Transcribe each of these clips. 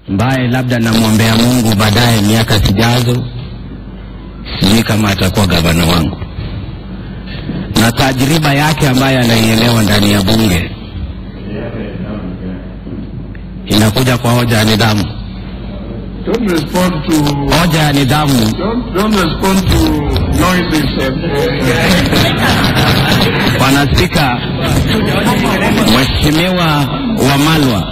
ambaye labda namwombea Mungu baadaye miaka sijazo, sijui kama atakuwa gavana wangu, na tajriba yake ambaye anaielewa ndani ya bunge inakuja kwa hoja ya nidhamu. Don't respond to hoja ya nidhamu. Don't respond to noises. Bwana Spika, Mheshimiwa Wamalwa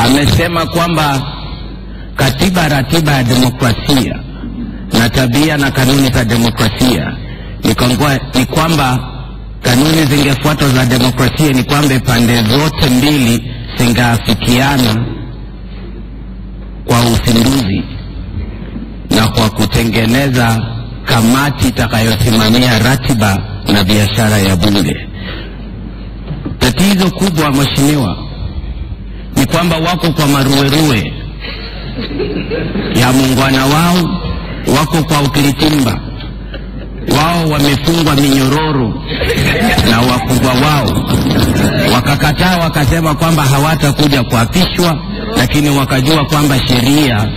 amesema kwamba katiba, ratiba ya demokrasia na tabia na kanuni za demokrasia ni kwamba kanuni zingefuatwa za demokrasia ni kwamba pande zote mbili zingeafikiana kwa uzinduzi na kwa kutengeneza kamati itakayosimamia ratiba na biashara ya bunge. Tatizo kubwa, mheshimiwa, ni kwamba wako kwa maruweruwe ya muungwana wao, wako kwa ukiritimba wao, wamefungwa minyororo na wakubwa wao, wakakataa wakasema kwamba hawatakuja kuapishwa, lakini wakajua kwamba sheria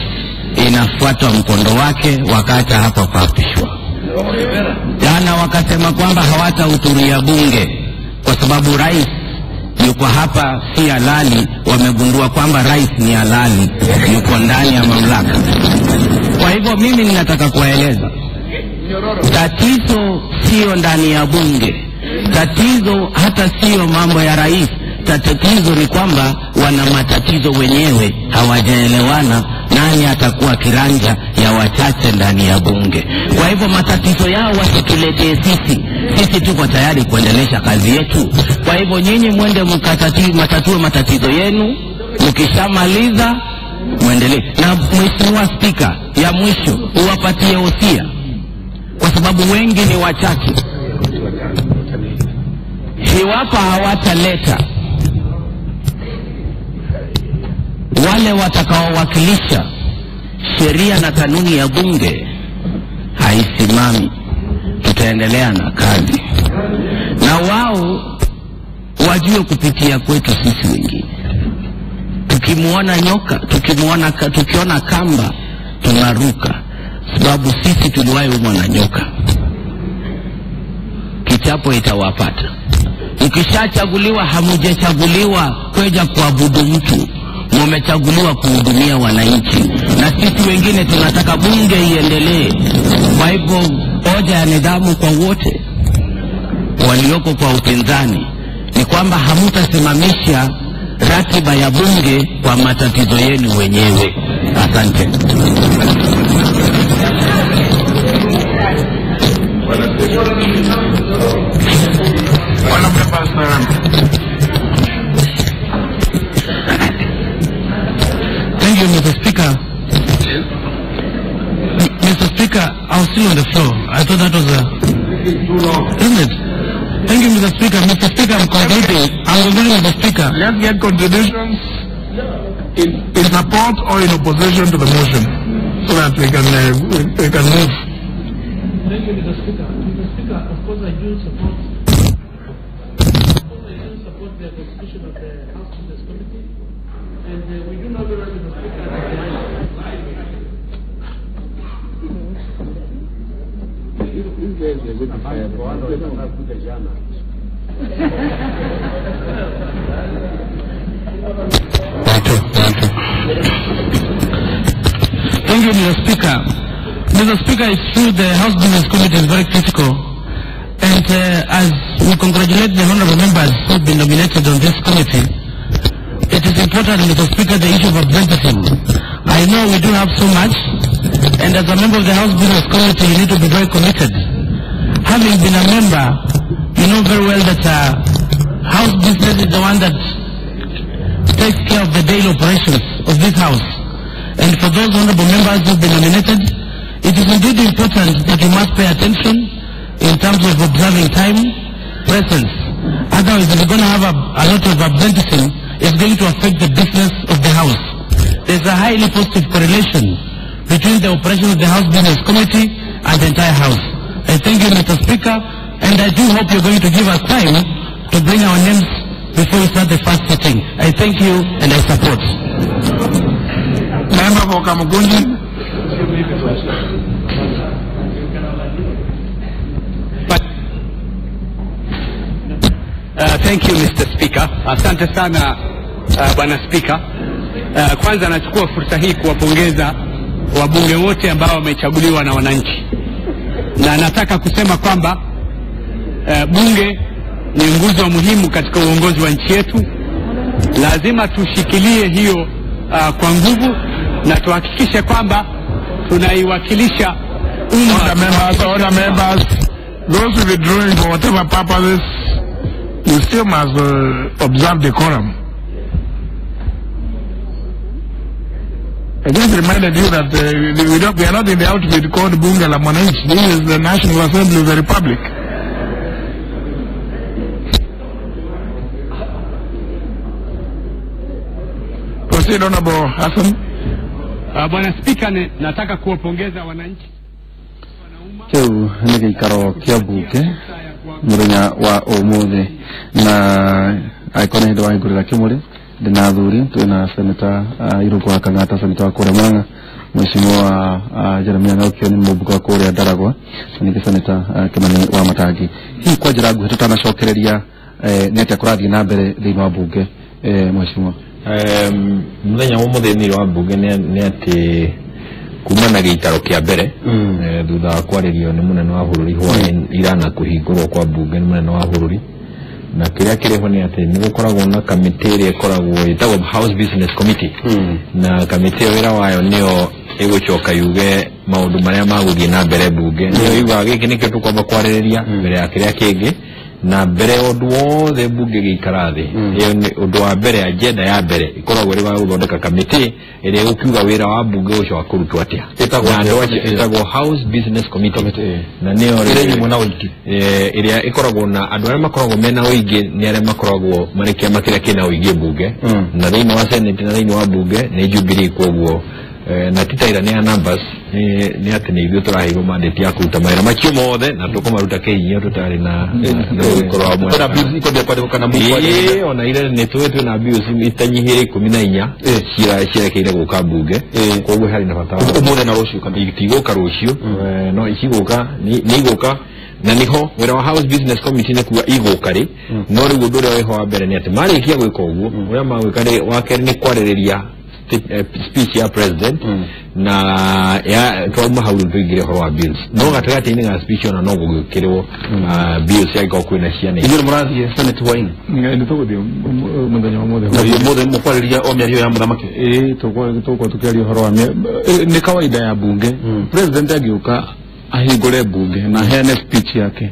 inafuatwa mkondo wake, wakaacha hapa kuapishwa. Jana wakasema kwamba hawatahudhuria bunge kwa sababu rais yuko hapa si halali. Wamegundua kwamba rais ni halali, yuko ndani ya mamlaka. Kwa hivyo mimi ninataka kuwaeleza, tatizo sio ndani ya bunge, tatizo hata sio mambo ya rais. Tatizo ni kwamba wana matatizo wenyewe, hawajaelewana nani atakuwa kiranja ya wachache ndani ya bunge. Kwa hivyo matatizo yao wasituletee sisi, sisi tuko tayari kuendelesha kazi yetu. Kwa hivyo nyinyi mwende mkatatue matatizo yenu, mkishamaliza muendelee. Na Mheshimiwa Spika, ya mwisho uwapatie wosia, kwa sababu wengi ni wachache. Iwapo hawataleta wale watakaowakilisha sheria na kanuni ya bunge haisimami, tutaendelea na kazi, na wao wajue kupitia kwetu sisi wengine. Tukimuona nyoka, tukiona kamba tunaruka, sababu sisi tuliwahi umwa na nyoka. Kichapo itawapata. Ukishachaguliwa, hamujachaguliwa kweja kuabudu mtu, mumechaguliwa kuhudumia wananchi, na sisi wengine tunataka bunge iendelee. Kwa hivyo hoja ya nidhamu kwa wote walioko kwa upinzani ni kwamba hamutasimamisha ratiba ya bunge kwa matatizo yenu wenyewe. Asante. Thank you, Mr. Speaker. Mr. Speaker, I was still on the floor. I thought that was a... Isn't it? Thank you, Mr. Speaker. Mr. Speaker, I'm concluding. I'm concluding, Mr. Speaker. Let's get contributions in support or in opposition to the motion, so that we can move. Thank you, Mr. Speaker. Mr. Speaker, of course I do support. Of course I do support the constitution of the House Business Committee, and we do know very well, Mr. Speaker, Thank you, Mr. Speaker. Mr. Speaker, it's true the House Business Committee is very critical, and as we congratulate the honorable members who have been nominated on this committee, it is important, Mr. Speaker, the issue of absenteeism. I know we do have so much, and as a member of the House Business Committee, you need to be very committed. Having been a member, you know very well that House Business is the one that takes care of the daily operations of this House. And for those honorable members who have been nominated, it is indeed important that you must pay attention in terms of observing time, presence. Otherwise, if you're going to have a lot of absenteeism, it's going to affect the business of the House. There's a highly positive correlation between the operation of the House Business Committee and the entire House. I thank you, Mr. Speaker, and I do hope you're going to give us time to bring our names before we start the first sitting. I thank you and I support. Member for Kamukunji. Thank you Mr. Speaker. Asante sana Bwana Speaker. Kwanza nachukua fursa hii kuwapongeza wabunge wote ambao wamechaguliwa na wananchi. Na nataka kusema kwamba bunge ni nguzo muhimu katika uongozi wa nchi yetu. Lazima tushikilie hiyo kwa nguvu na tuhakikishe kwamba tunaiwakilisha umma. Order members, those withdrawing for whatever purposes, you still must observe decorum. I just reminded you that we are not in the outfit called Bunge la Mwananchi. This is the National Assembly of the Republic. Proceed, Honorable Hassan. Bwana Speaker, nataka kuwapongeza wananchi. Kĩu nĩ gĩikaro kĩa mbunge mũthenya wa ũmũthĩ, na angĩkorwo nĩ hĩndĩ wahingũrĩra kĩmũrĩ ndĩna athuri, twĩna Senator Irũngũ wa Kang'ata, Senator wa kũrĩa Murang'a, Mheshimiwa Jeremiah Ng'aukio nĩ mũmbunge wa kũrĩa Ndaragwa, na ningĩ Senator Kimani wa Matangi. Hihi kwa njĩra nguhĩ tũtanacokereria nĩ atĩa kũrathiĩ na mbere thĩinĩ wa mbunge, Mheshimiwa? Mũthenya wa ũmũthĩ thĩinĩ wa mbunge nĩ atĩ kuma na gĩikaro kĩa mbere thutha wa kwarĩrio nĩ mũnene wa bũrũri hwaĩ irana kũhingũrwo kwa mbunge nĩ mũnene wa bũrũri, na kĩrĩa kĩrĩ ho nĩ atĩ nĩ gũkoragwo na kamĩtĩ ĩrĩa ĩkoragwo ĩtagwo House Business Committee, na kamĩtĩ ĩyo wĩra wayo nĩyo ĩgũcoka yuge maũndũ marĩa magũthiĩ na mbere mbunge, nĩyo yugaga gĩkĩ nĩkĩo tũkwamba kwarĩrĩria mbere ya kĩrĩa kĩngĩ, na mbere ũndũ wothe mbunge gĩikara thĩ ĩyo nĩ ũndũ wa mbere, agenda ya mbere ĩkoragwo ĩrĩ wa gũthondeka kamĩtĩ ĩrĩa ĩgũkiuga wĩra wa mbunge ũcoka kũrutwo atĩa, ĩtagwo House Business Committee, na nĩyo ĩrĩa ĩkoragwo na andũ arĩa makoragwo mena ũingĩ nĩ arĩa makoragwo marĩ kĩama kĩrĩa kĩna ũingĩ mbunge, na thĩinĩ wa Senate na thĩinĩ wa mbunge nĩ Jubilee, koguo na ti taira nĩ ya numbers, nĩ atĩ nĩ ithuĩ tũraheirwo mandate ya kũruta mawĩra macio mothe na tũkũmaruta kĩhinyio tũtarĩ na gũkorwo hamwe ona ire nĩ tũĩ twĩna bills itanyihĩire 14 cierekeire gũka mbunge, koguo harĩ na bata ũmũthĩ na rũciũ, kana itigũka rũciũ, no icigũka nĩ igũka, na niho wĩra wa House Business Committee nĩ kuga igũka rĩ, no rĩu ũndũ ũrĩa wĩho wa mbere nĩ atĩ marĩkia gwĩka ũguo ũrĩa magwĩka rĩ wa kerĩ nĩ kwarĩrĩria speech ya president, na ya twauma hau tũingĩre ũhoro wa bills, no gatagatĩ-inĩ ga speech ona no gũgĩkĩrwo bills yangĩkorwo kwĩna ciana. Inyuĩ mũrathiĩ Senate hwaĩ-inĩ? Nĩ tũgũthiĩ mũthenya wa ũmũthĩ. Na ũmũthĩ mũkwarĩrĩria o mĩario ya mũthamaki? Ĩĩ, tũgũkorwo tũkĩaria ũhoro wa nĩ kawaida ya mbunge, president angĩũka ahingũre mbunge na aheane speech yake,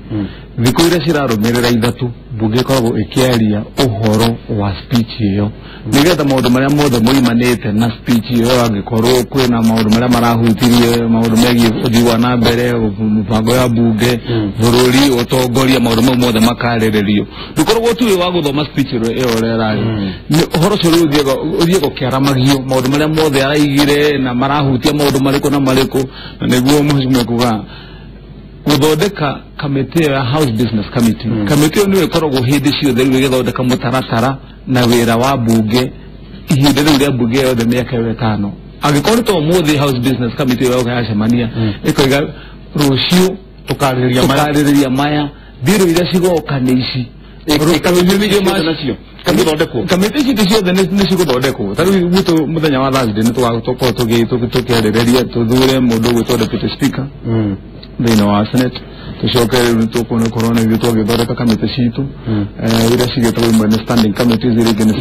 thikũ iria cirarũmĩrĩra ithatũ mbunge ĩkoragwo ĩkĩaria ũhoro wa speech ĩyo, nĩgetha maũndũ marĩa mothe moimanĩte na speech ĩyo, angĩkorwo kwĩna maũndũ marĩa marahutirie maũndũ megiĩ ũthii wa na mbere, mũbango ya mbunge, bũrũri, ũtongoria, maũndũ mau mothe makarĩrĩrio. Ndũkoragwo tu wĩ wa gũthoma speech ĩyo ũrĩa ĩrarĩ, ũhoro ũcio rĩu ũthiaga ũkĩaramagio maũndũ marĩa mothe araigire na marahutia maũndũ marĩkũ na marĩkũ, na nĩguo mheshimiwa kuga gũthondeka kamĩtĩ ya House Business Committee. Kamĩtĩ ĩyo nĩyo ĩkoragwo hĩndĩ ciothe rĩu ĩgĩthondeka mũtaratara na wĩra wa mbunge ihinda rĩu rĩa mbunge yothe mĩaka ĩyo ĩtano. Angĩkorwo to ũmũthĩ House Business Committee ĩyo yoka yacemania ĩkoiga rũciũ tũkarĩrĩria maya, mbirũ iria cigoka nĩ ici, kamĩtĩ ici ciothe nĩ cigũthondekwo. Ta rĩu gwitũ mũthenya wa Thursday nĩ tũgakorwo tũkĩarĩrĩria tũthure mũndũ ũgwĩtwo Deputy Speaker thĩinĩ wa Senate, tũcoke rĩu tũkorwo nĩ ithuĩ twagĩthondeka kamĩtĩ citũ iria cigĩtagwo imwe nĩ standing committees, iria ingĩ nĩ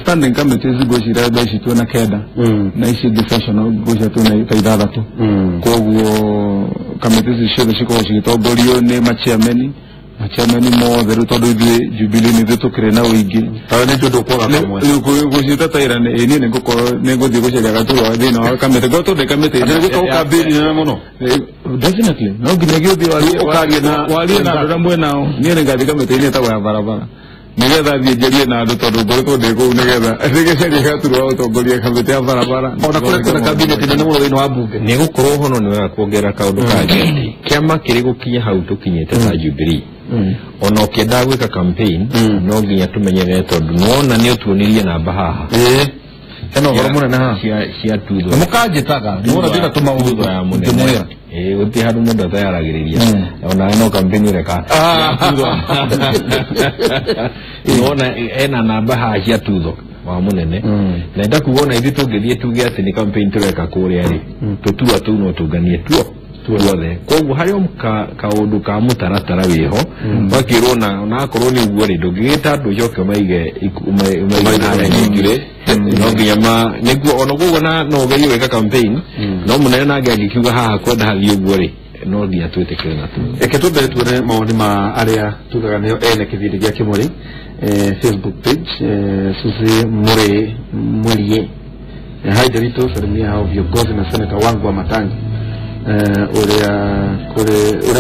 standing committees ngwĩciria thaa ici twĩna 9 na ici ingĩ sessional ngwĩciria twĩna ta 6. Koguo kamĩtĩ ici ciothe cikoragwo cigĩtongorio nĩ machairman mothe rĩu, tondũ ithuĩ Jubilee nĩ ithuĩ tũkĩrĩ na ũingĩ gũciĩta taira niĩ nĩngũkorwo nĩngũthiĩ gũcaria gaturwa thĩinĩ wa kamĩtĩ, ngorwo tondũ kamĩtĩ mũno definitely no nginyagia ũthiĩ warie na andũ arĩa mwĩnao. Niĩ nĩngathiĩ kamĩtĩ-inĩ ĩtagwo ya barabara nĩgetha thiĩ njarie na andũ, tondũ ngoretwo ndĩ kũu nĩgetha nĩgĩcarie gaturwa ũtongoria kamĩtĩ ya barabara. Ona kũrĩa kwĩna kabineti nene mũno thĩinĩ wa mbunge nĩ gũkorwo hono nĩ wega kuongerera kaũndũ kangĩ, kĩama kĩrĩ gũkinya hau tũkinyĩte ta Jubilee, ona ũkĩendaga gwĩka campaign no nginya tũmenyerere, tondũ nĩwona nĩ ũtuonirie namba haha Hena ũhoro mũnene haha. Cia tutho. Mũkanjĩtaga nĩwona ndĩna tũmaũndũ ya mũnene. Ngĩmwĩra. Gũtirĩ handũ mũndũ atayaragĩrĩria. Ona no campaign ũreka. Nĩwona ena namba haha cia tutho wa mũnene. Na enda kuga ona ithuĩ tũngĩthiĩ tuge atĩ nĩ campaign tũreka kũrĩa rĩ, tũtua tũu no tũnganie tuo tuothe. Koguo harĩ o kaũndũ ka mũtaratara wĩho, wakĩrwo na akorwo nĩ ũguo rĩ, ndũngĩgĩta andũ ũcoke ũmaige harĩa nyingĩ no nginya ma nĩguo ona koguo na no ũgerie gwĩka campaign no mũnene nake angĩkiuga haha kwenda hathiĩ ũguo rĩ, no nginya twĩtĩkĩre na tuo. Reke twambe tuone mawoni ma arĩa tugaga nĩo ene kĩbindi gĩa Kĩmũrĩ Facebook page. Suzy Mure Mwerie, hi Derito, salimia hao viongozi na seneta wangu wa Matangi uria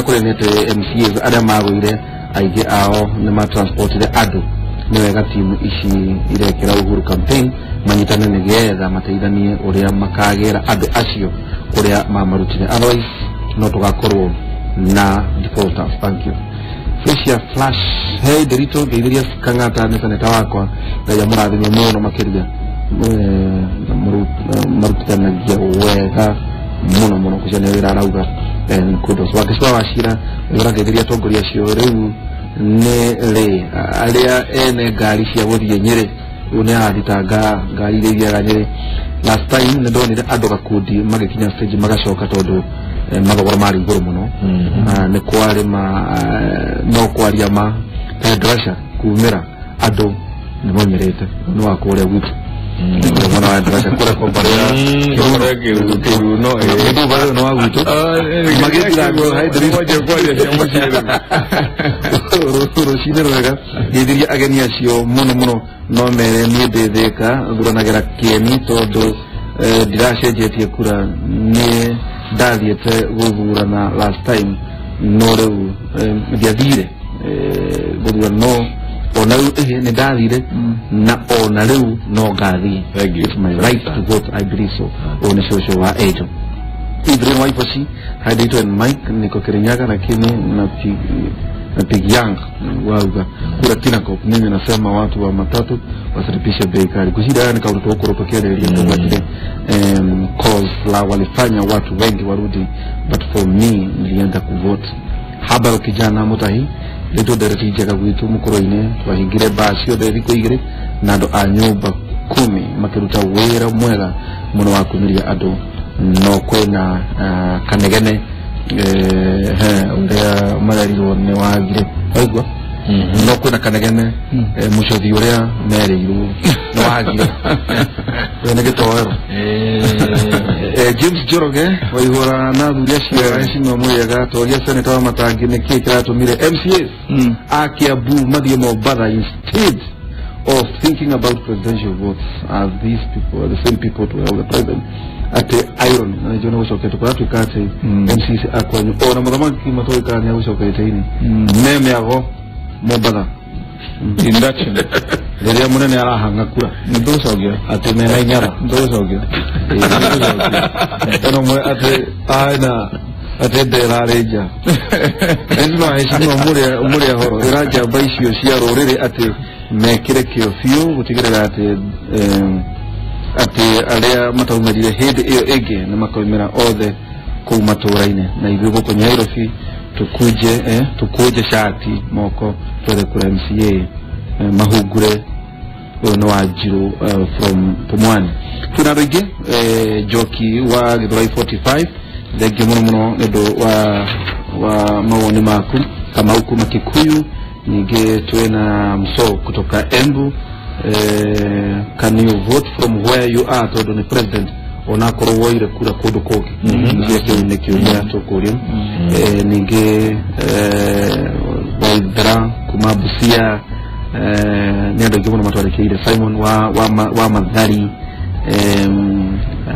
kũrenete MCAs arĩa magũire aingĩ ao nĩ matransportire andũ. Nĩ wega timu ici irekĩra Uhuru campaign manyitane nĩgetha mateithanie ũrĩa makagĩra andũ acio kũrĩa mamarutire, otherwise no tũgakorwo na defaulters. Thank you. Fresia Flash, hey Derito, ngeithĩria Kang'ata nĩ seneta wakwa, Ngai amũrathime mũno makĩria, marutithanagia wega muno muno kuciana wĩra arauga kudos. Wakĩcua Wacira ũrageithĩria atongoria acio rĩu nĩ rĩ arĩa ene ngari cia gũthiĩ Nyĩrĩ, rĩu nĩ arathitanga ngari iria ithiaga Nyĩrĩ. Last time nĩ ndonire andũ gakundi magĩkinya stage magacoka tondũ mathogora marĩ igũrũ mũno. Nĩ kwarĩ ma no kwaria ma Endrasha kumĩra andũ nĩ maumĩrĩte nĩ wa kũrĩa gwitũ mwana wa Endrasha kũrĩa kombarĩa Kĩruno nĩ wa gwitũ magĩthira rũcinĩ rwega. Ngeithirie ageni acio mũno mũno, no mere niĩ ndĩ Thĩka thuranagĩra kĩeni tondũ ndiracenjetie kura, nĩ ndathiĩte gũthurana last time no rĩu ndiathire gũthurana, no ona rĩu nĩ ndathire na ona rĩu no ngathiĩ. It's my right to vote, I believe so. Ũyũ nĩ cũcũ wa Angel. Ibrahim Waiposhi, hi Dito and Mike, niko Kirinyaga lakini napigianga wauga kura Kinangop. Mimi nasema watu wa matatu wasilipishe bei kali kushida ni kaunti huko tokea ile cause la walifanya watu wengi warudi, but for me nilienda kuvote. Habaro kijana mutahi leto dereti njega gwitu mukoro-inĩ twahingire baa ciothe thikũ igĩrĩ na andũ a nyũmba 10 makĩruta wĩra mwega mũno wa kumiria andũ, no kwĩna kanegene ũrĩa marerirwo nĩ wagire waigua no kwĩna kanegene mũcothi ũrĩa merĩirwo nĩ wagire we nĩ gĩtoero. James Njoroge waihũra na athuri acio heshima mwega toria seneta wa Matangi nĩkĩĩ kĩratũmire MCAs a Kiambu mathiĩ Mombatha instead of thinking about presidential votes. Are these people are the same people to hold the president ati irony na nĩkĩo nĩgũcokete kũratuĩka atĩ MCAs akwanyu ona mũthamaki matũĩkaga nĩ agũcokete ini me mĩago Mombatha induction rĩrĩa mũnene arahanga kura nĩtũgũcokia atĩ mena inyara nĩtũgũcokia ĩno mwe atĩ aina atĩ nderarĩ nja heshima heshima mũrĩa horo ĩra njamba icio cia rũrĩrĩ atĩ mekĩre kĩo biũ gũtigĩrĩra atĩ atĩ arĩa mataumĩrire hĩndĩ ĩyo ĩngĩ nĩ makaumĩra othe kũu matũũra-inĩ na ithuĩ gũkũ Nairobi tukuje shati moko twethe kura MCA mahungure. Ũyũ nĩ Wanjiru from Pumwani. Twĩna andũ aingĩ Njoki wa Githurai 45, thengiũ mũno mũno nĩ ũndũ wa mawoni maku. Kamau kuma Kikuyu, ningĩ twĩna Mso kutoka Embu. Can you vote from where you are tondũ nĩ president onakorwo woire kura kũndũ kũngĩ? Kĩu kĩu nĩ kĩũria tũkũria. Ningĩ Waithera kuma Busia, nĩ andũ aingĩ mũno matwarĩkĩire. Simon wa Mathari,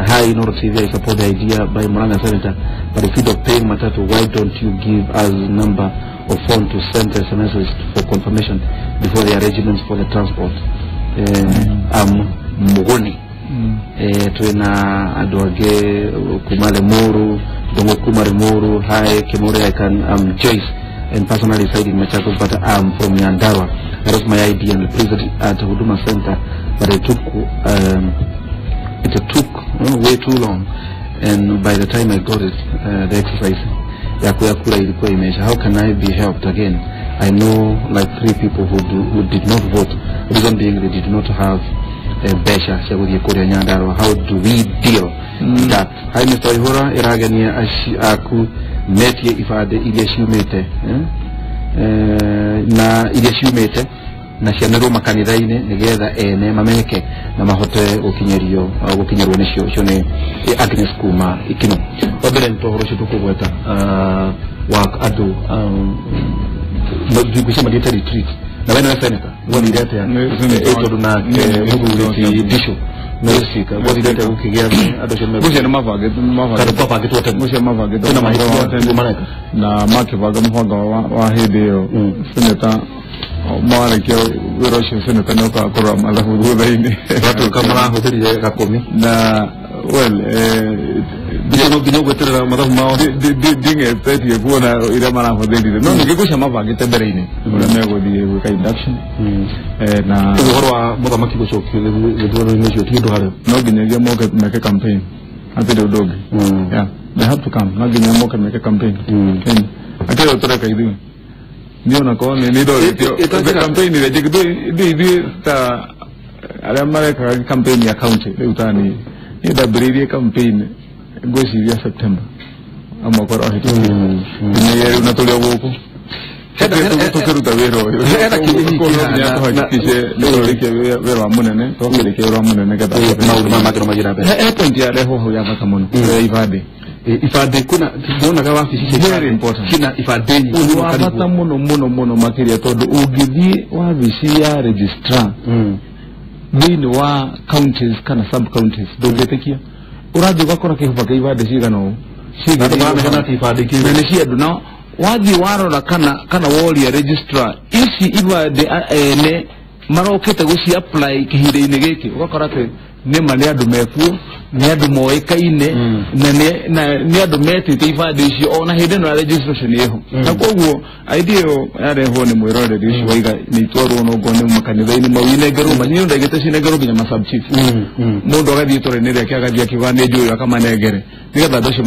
hi Noro TV, I support the idea by Murang'a Senator, but instead of paying matatu, why don't you give us number of phone to send SMSs for confirmation before the arrangements for the transport? I'm Mugoni. Twina andũ angĩ kuma Limuru, Ndung'u kuma Limuru. Hi Kimuri, I can Joyce and personally reside in Machakos, but I'm from Nyandarua. I lost my ID and present at Huduma Center, but I took It took way too long, and by the time I got it, the exercise ya kura ilikuwa imeisha. How can I be helped again? I know like 3 people who did not vote, reason being they did not have mbeca cia guthie kuria Nyandarua. How do we deal that? Hi Mr. Ihura, iragenia aku metie ibande iria ciumite na iria ciumite na cianerwo makanitha-inĩ nigetha ene mamenyeke na mahote gukinyĩrio gukinyĩrwo nĩcio. Icio nĩ Agnes kuma Ikino. Wa mbere nĩ ũhoro ũcio tũkũgweta wa andũ ngwĩciria mathiĩte retreat na we nĩwe senator gwathire atĩa tondũ nake mũthuri ti Bishop no speaker gwathire atĩa gũkĩgĩa andũ acio Mũcio nĩ mabangĩtwo tene, mũcio mabangĩtwo na mahĩtia mareka na makĩbanga mũbango wa hĩndĩ ĩyo. Senator mwarĩkia wĩra ũcio, senator nĩ okaga kũrora mathabu thutha-inĩ watuĩka marahũthĩrire gakũmi na well no nginya ũgweterera mathabu mao nding'etetie kuona iria marahũthĩrire, no ningĩ ngwĩciria mabangĩte mbere-inĩ ũrĩa megũthiĩ gwĩka induction na ũhoro wa mũthamaki gũcokio gĩthurano-inĩ ũcio ti ũndũ harĩa no nginyagia moke meke campaign, hatirĩ ũndũ ũngĩ. Yeah, they have to come, no nginya moke meke campaign. Akĩrĩ tũreka ithuĩ niĩ onakorwo nĩ ndorĩtio campaign ĩrĩa njĩkĩtwo ithuĩ ta arĩa marekaga campaign ya county rĩu ta niĩ ndambĩrĩirie campaign ngwĩciria September mwaka ũrĩa ũhĩtũkire, nĩ na tũrĩ o gũkũ tũkĩruta wĩra ũyũ tũhakikice nĩtũrĩkia wĩra wa mũnene, twakĩrĩkia wĩra wa mũnene getha maũndũ maya mangĩ no mathiĩ na mbere. He point yarehwo hau ya bata mũno ya ibandĩ. Ibandĩ kuna ndonaga wabici very important cina ibandĩ nyingĩ ũndũ wa bata mũno mũno mũno makĩria, tondũ ũngĩthiĩ wabici ya registrar thĩinĩ wa counties kana sub counties ndũngĩtĩkia, ũrathiĩ ũgakora kĩhuba kĩa ibandĩ cigana ũũ na nĩ cia andũ, na wathiĩ warora kana woria registrar ici ibandĩ ene marokĩte gũci apply kĩhinda-inĩ gĩkĩ, ũgakora atĩ nĩma nĩ andũ mekuo, nĩ andũ moĩkaine na nĩ andũ metĩte ibandĩ icio ona hĩndĩ ĩno ya registration ĩho. Na koguo idea ĩyo yarehwo nĩ mwĩroreri ũcio waiga nĩ itwarwo nongo nĩ makanitha-inĩ mau inengerwo niĩ ndaigĩte cinengerwo nginya ma sub chief, mũndũ agathiĩ itũra-inĩ rĩake agathiĩ akiuga nĩ njũĩ akamanengere nĩgetha andũ acio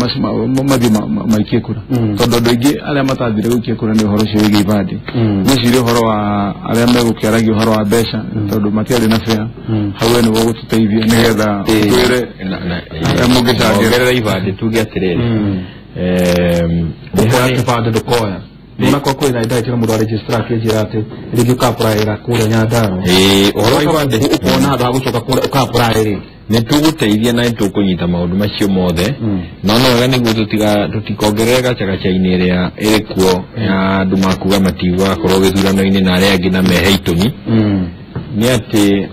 mathiĩ maikie kura, tondũ andũ aingĩ arĩa matathire gũikia kura nĩ ũhoro ũcio wĩgiĩ ibandĩ. Ngwĩciria ũhoro wa arĩa megũkĩaragia ũhoro wa mbeca tondũ matiarĩ na fare, hau we nĩguo gũtũteithia nĩgetha twĩre arĩa mũngĩcangĩra ibandĩ tuge atĩrĩrĩ ũkoya kĩbandĩ ndũkoya onakorwo kwĩna ndagĩtarĩ mũndũ wa registrar akĩnjĩra atĩ rĩngĩ ũka-apply-ĩra kũrĩa Nyandarua, ũhoro wa ibandĩ ũkona handũ ha gũcoka kũrĩa ũka-apply rĩ nĩ tũgũteithia na nĩ tũkũnyita maũndũ macio mothe, no no wega nĩguo tũtikongerere gacagaca-inĩ ĩrĩa ĩrĩ kuo ya andũ makuga matigũgakorwo gĩthurano-inĩ na arĩa angĩ na mehe itũmi, nĩ atĩ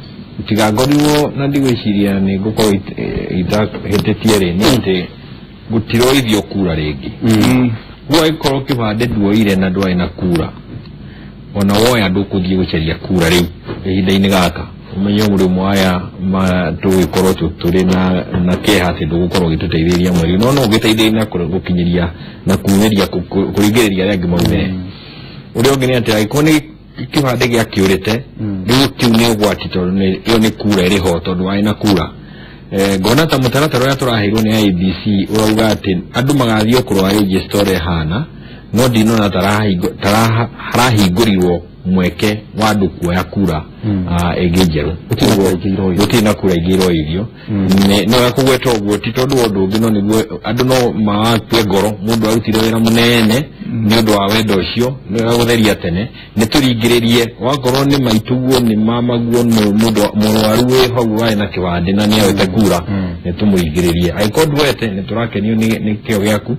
tigangorirwo na ndigwĩciria nĩ ngũkorwo itahĩtĩtie rĩ, nĩ atĩ gũtiroithio kura rĩngĩ. Guo angĩkorwo kĩbandĩ nduoire na ndwarĩ na kura, ona woya ndũkũthiĩ gũcaria kura rĩu ihinda-inĩ gaka, ũmenye mũrĩmo aya tũgĩkorwo tũrĩ na kĩeha atĩ ndũgũkorwo ũgĩtũteithĩrĩria mweri, no no ũgĩteithĩrĩria na gũkinyĩria na kumĩria kũringĩrĩria arĩa angĩ maumĩre. Ũrĩa ũngĩ nĩ atĩ angĩkorwo nĩ kĩbandĩ gĩakĩũrĩte rĩu kĩu nĩ ũgwati tondũ ĩyo nĩ kura ĩrĩ ho tondũ warĩ na kura. Ngona ta mũtaratara ũrĩa tũraheirwo nĩ IEBC ũrauga atĩ andũ magathiĩ kũrora register ũrĩa ĩhana, no ndinona harahingũrirwo mweke wa andũ kuoya kura ĩngĩ njerũ, gũtirĩ na kura ingĩ iroithio. Nĩ wega kũgweta ũguo ti tondũ wa ũndũ ũngĩ, no nĩguo andũ no makue ngoro, mũndũ arutire wĩra mũnene nĩ ũndũ wa wendo ũcio, nĩ wega gũtheria tene, nĩ tũringĩrĩrie wakorwo nĩ maituguo nĩ mamaguo nĩ mũndũ mũrwaru wĩ hau warĩ na kĩbandĩ na nĩ awete kura, nĩ tũmũringĩrĩrie. Angĩkorwo ndwete nĩ tũrakenio nĩ kĩo gĩaku,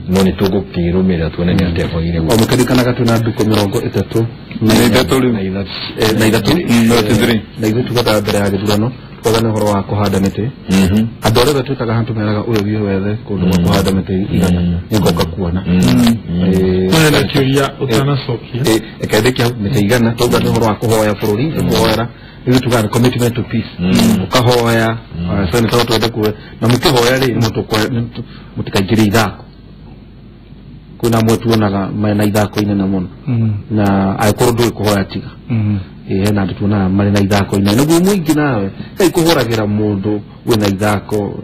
no nĩ tũgũkĩrũmĩrĩra tuone nĩ atĩa kwagĩrĩire. O mũkĩririkanaga twĩna ndukũ 33 na ithatũ na ithuĩ tugaga mbere ya gĩthurano twaga nĩ ũhoro wa kũhanda mĩtĩ. Andũ arĩa othe twĩtaga haha tũmeraga ũyũ thiĩ wethe kũndũ gwa kũhanda mĩtĩ 100 nĩngoka kuona. Na kĩũria ũtanacokia ĩkendĩkia hau mĩtĩ 100 twauga nĩ ũhoro wa kũhoya bũrũri, kũhoera ithuĩ tugaga nĩ commitment to peace, ũkahoya senator twende kuoya na mũkĩhoya rĩ mũtikaingĩre ithako. Kwĩna amwe tuonaga mena ithako inene mũno na angĩkorwo ndũĩ kũhoya tiga. Hena andũ tuonaga marĩ na ithako inene nĩguo mũingĩ nawe kai kũhũragĩra mũndũ wĩna ithako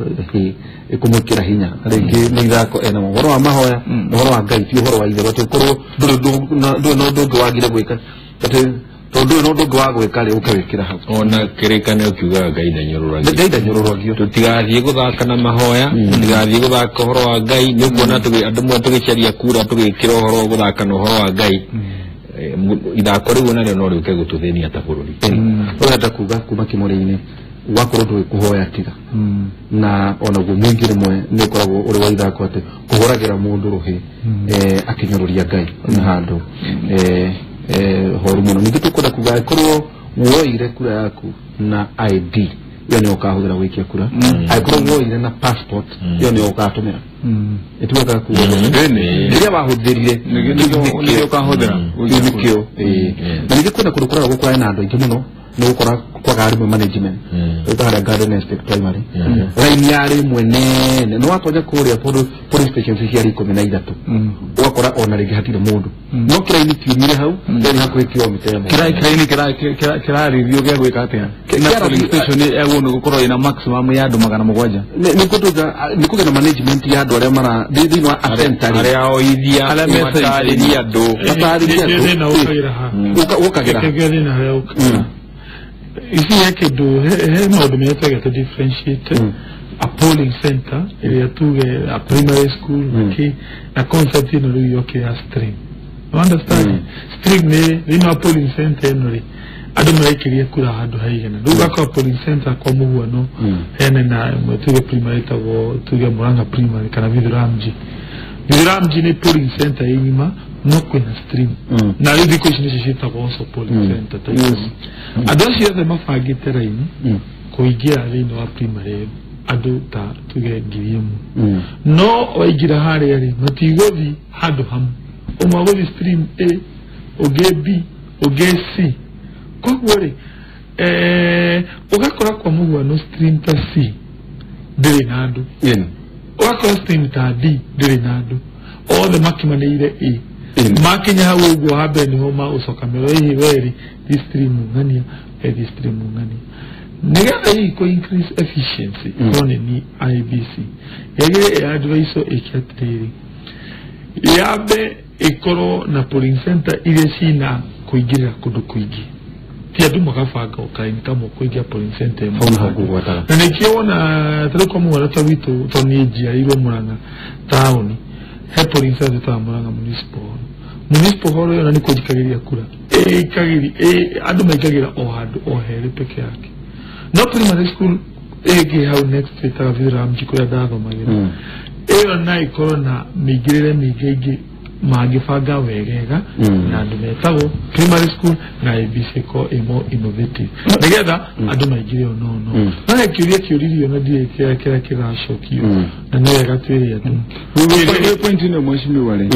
ĩkũmwĩkĩra hinya rĩngĩ nĩ ithako ena ũhoro wa mahoya ũhoro wa Ngai ti ũhoro wa itherũ atĩ ũkorwo ndũrĩ na ũndũ ũngĩ wagire gwĩka atĩ tondũ ndũrĩ na ũndũ ũngĩ wa gwĩka rĩ ũke wĩkĩra hau. Ona kĩrĩkanĩro kiugaga Ngai ndanyũrũragio. Ngai ndanyũrũragio. Tũtigathiĩ gũthaka na mahoya, tũtigathiĩ gũthaka ũhoro wa Ngai. Nĩ ũkuona andũ mwe tũgĩcaria kura tũgĩkĩra ũhoro wa gũthaka na ũhoro wa Ngai. Ithako rĩu onarĩo no rĩũke gũtũthĩnia ta bũrũri. Ũrenda kuga kuma kĩmũrĩ-inĩ wakorwo ndũĩ kũhoya tiga na onaguo mũingĩ rĩmwe nĩ ũkoragwo ũrĩ wa ithako atĩ kũhũragĩra mũndũ rũhĩ akĩnyũrũria Ngai na handũ horu mũno. Ningĩ tũkwenda kuga angĩkorwo woire kura yaku na ID ĩyo nĩyo ũkahũthĩra gũikia kura, angĩkorwo woire na passport ĩyo nĩyo ũgatũmĩra. Ĩtuĩkaga kuga rĩrĩa wahũthĩrire nĩkĩo ũkahũthĩra kĩu nĩkĩo. Na ningĩ kwĩna kũndũ kũraragwo kũrarĩ na andũ aingĩ mũno nĩ gũkora kwaga rĩmwe management ũka harĩa Garden Estate Primary raini yarĩ ĩmwe nene nĩ watonya kũrĩa polling stations ciarĩ 13 ũgakora ona rĩngĩ hatirĩ mũndũ no kĩraini kiumire hau yarĩ hakuhĩ kilomita ĩmwe. Kĩraini kĩrarĩrio gĩa gwĩka atĩa? Na polling station yagwo nĩ gũkorwo ĩna maximum ya andũ 700. Nĩ kũgĩa na management ya andũ arĩa mara thĩinĩ wa center arĩa oithia matarĩria andũ matarĩria andũ ũkagĩra ha ici he kĩndũ he maũndũ merĩ twagĩte differentiate a polling center ĩrĩa tuge a primary school na concept ĩno rĩu yokire ya stream. You understand? Stream nĩ thĩinĩ wa polling center ĩno rĩ andũ maraikĩria kura handũ haigana rĩu ũgakora polling center kwa mũhuano hena na ĩmwe tuge primary ĩtagwo tuge Murang'a primary kana Vithuramji. Vithuramji nĩ polling center ĩ ng'ima no kwĩna stream na rĩu thikũ ici nĩcio ciĩtagwo also polling center ta ici. Andũ acio othe mabangĩte raini kũingĩra thĩinĩ wa primary andũ ta tuge 1,000 no waingĩra harĩa rĩ matigũthiĩ handũ hamwe, ũmwe agũthiĩ stream A, ũngĩ B, ũngĩ C. Koguo rĩ ũgakora kwa mũhuano stream ta C ndĩrĩ na andũ, ũgakora stream ta D ndĩrĩ na andũ, othe makimanĩire A. Makinya hau ũguo ha mbere nĩho magũcoka mero hihi weri thi stream ng'ania thi stream ng'ania nĩgetha hihi kũ increase efficiency korwo nĩ ni IEBC yagĩrĩire advice ĩke atĩrĩrĩ yambe ĩkorwo na polling center iria cina kũingĩrĩra kũndũ kũingĩ ti andũ magabanga ũkaini kamwe kũingĩra polling center ĩmwe. Na nĩkĩo wona tarĩu kwa mũhuano ta gwitũ tondũ niĩ njiarĩirwo Murang'a taũni he polling center ĩtagwo Murang'a Municipal Hall. Municipal Hall ĩyo na nĩkuo njikagĩria kura andũ maikagĩra o handũ o herĩ peke yake no primary school ĩngĩ hau next ĩtaga Vithuramji kũrĩa ndathomagĩra ĩyo na ĩkorwo na mĩingĩrĩre mĩingĩ ĩngĩ mangĩbanga wegega na andũ metagwo primary school na ABC ĩkorwo ĩ more innovative nĩgetha andũ maingĩre ono no no he kĩũria kĩũririo na ndiũĩ kĩrĩa kĩracokio na nĩ wega twĩre andũ. Point ĩno mheshimiwa rĩ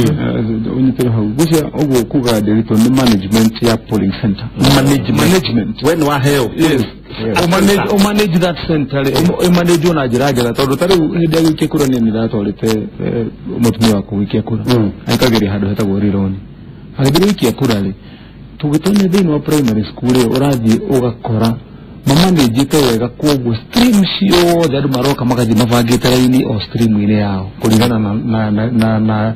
ũnyitĩre hau ngwĩciria ũguo kuga Ndiritu nĩ management ya polling center management we nĩ waheo yes o manage that center rĩ ĩmanage na njĩra njega tondũ ta rĩu hĩndĩ ya gũikia kura niĩ nĩndatwarĩte mũtumia wakwa gũikia kura aikagĩria handũ hetagwo Rironi agĩthiĩ gũikia kura rĩ tũgĩtonya thĩinĩ wa primary school ĩyo ũrathiĩ ũgakora mamanĩnjĩte wega koguo stream ciothe andũ maroka magathiĩ mabangĩte raini o stream-inĩ yao kũringana na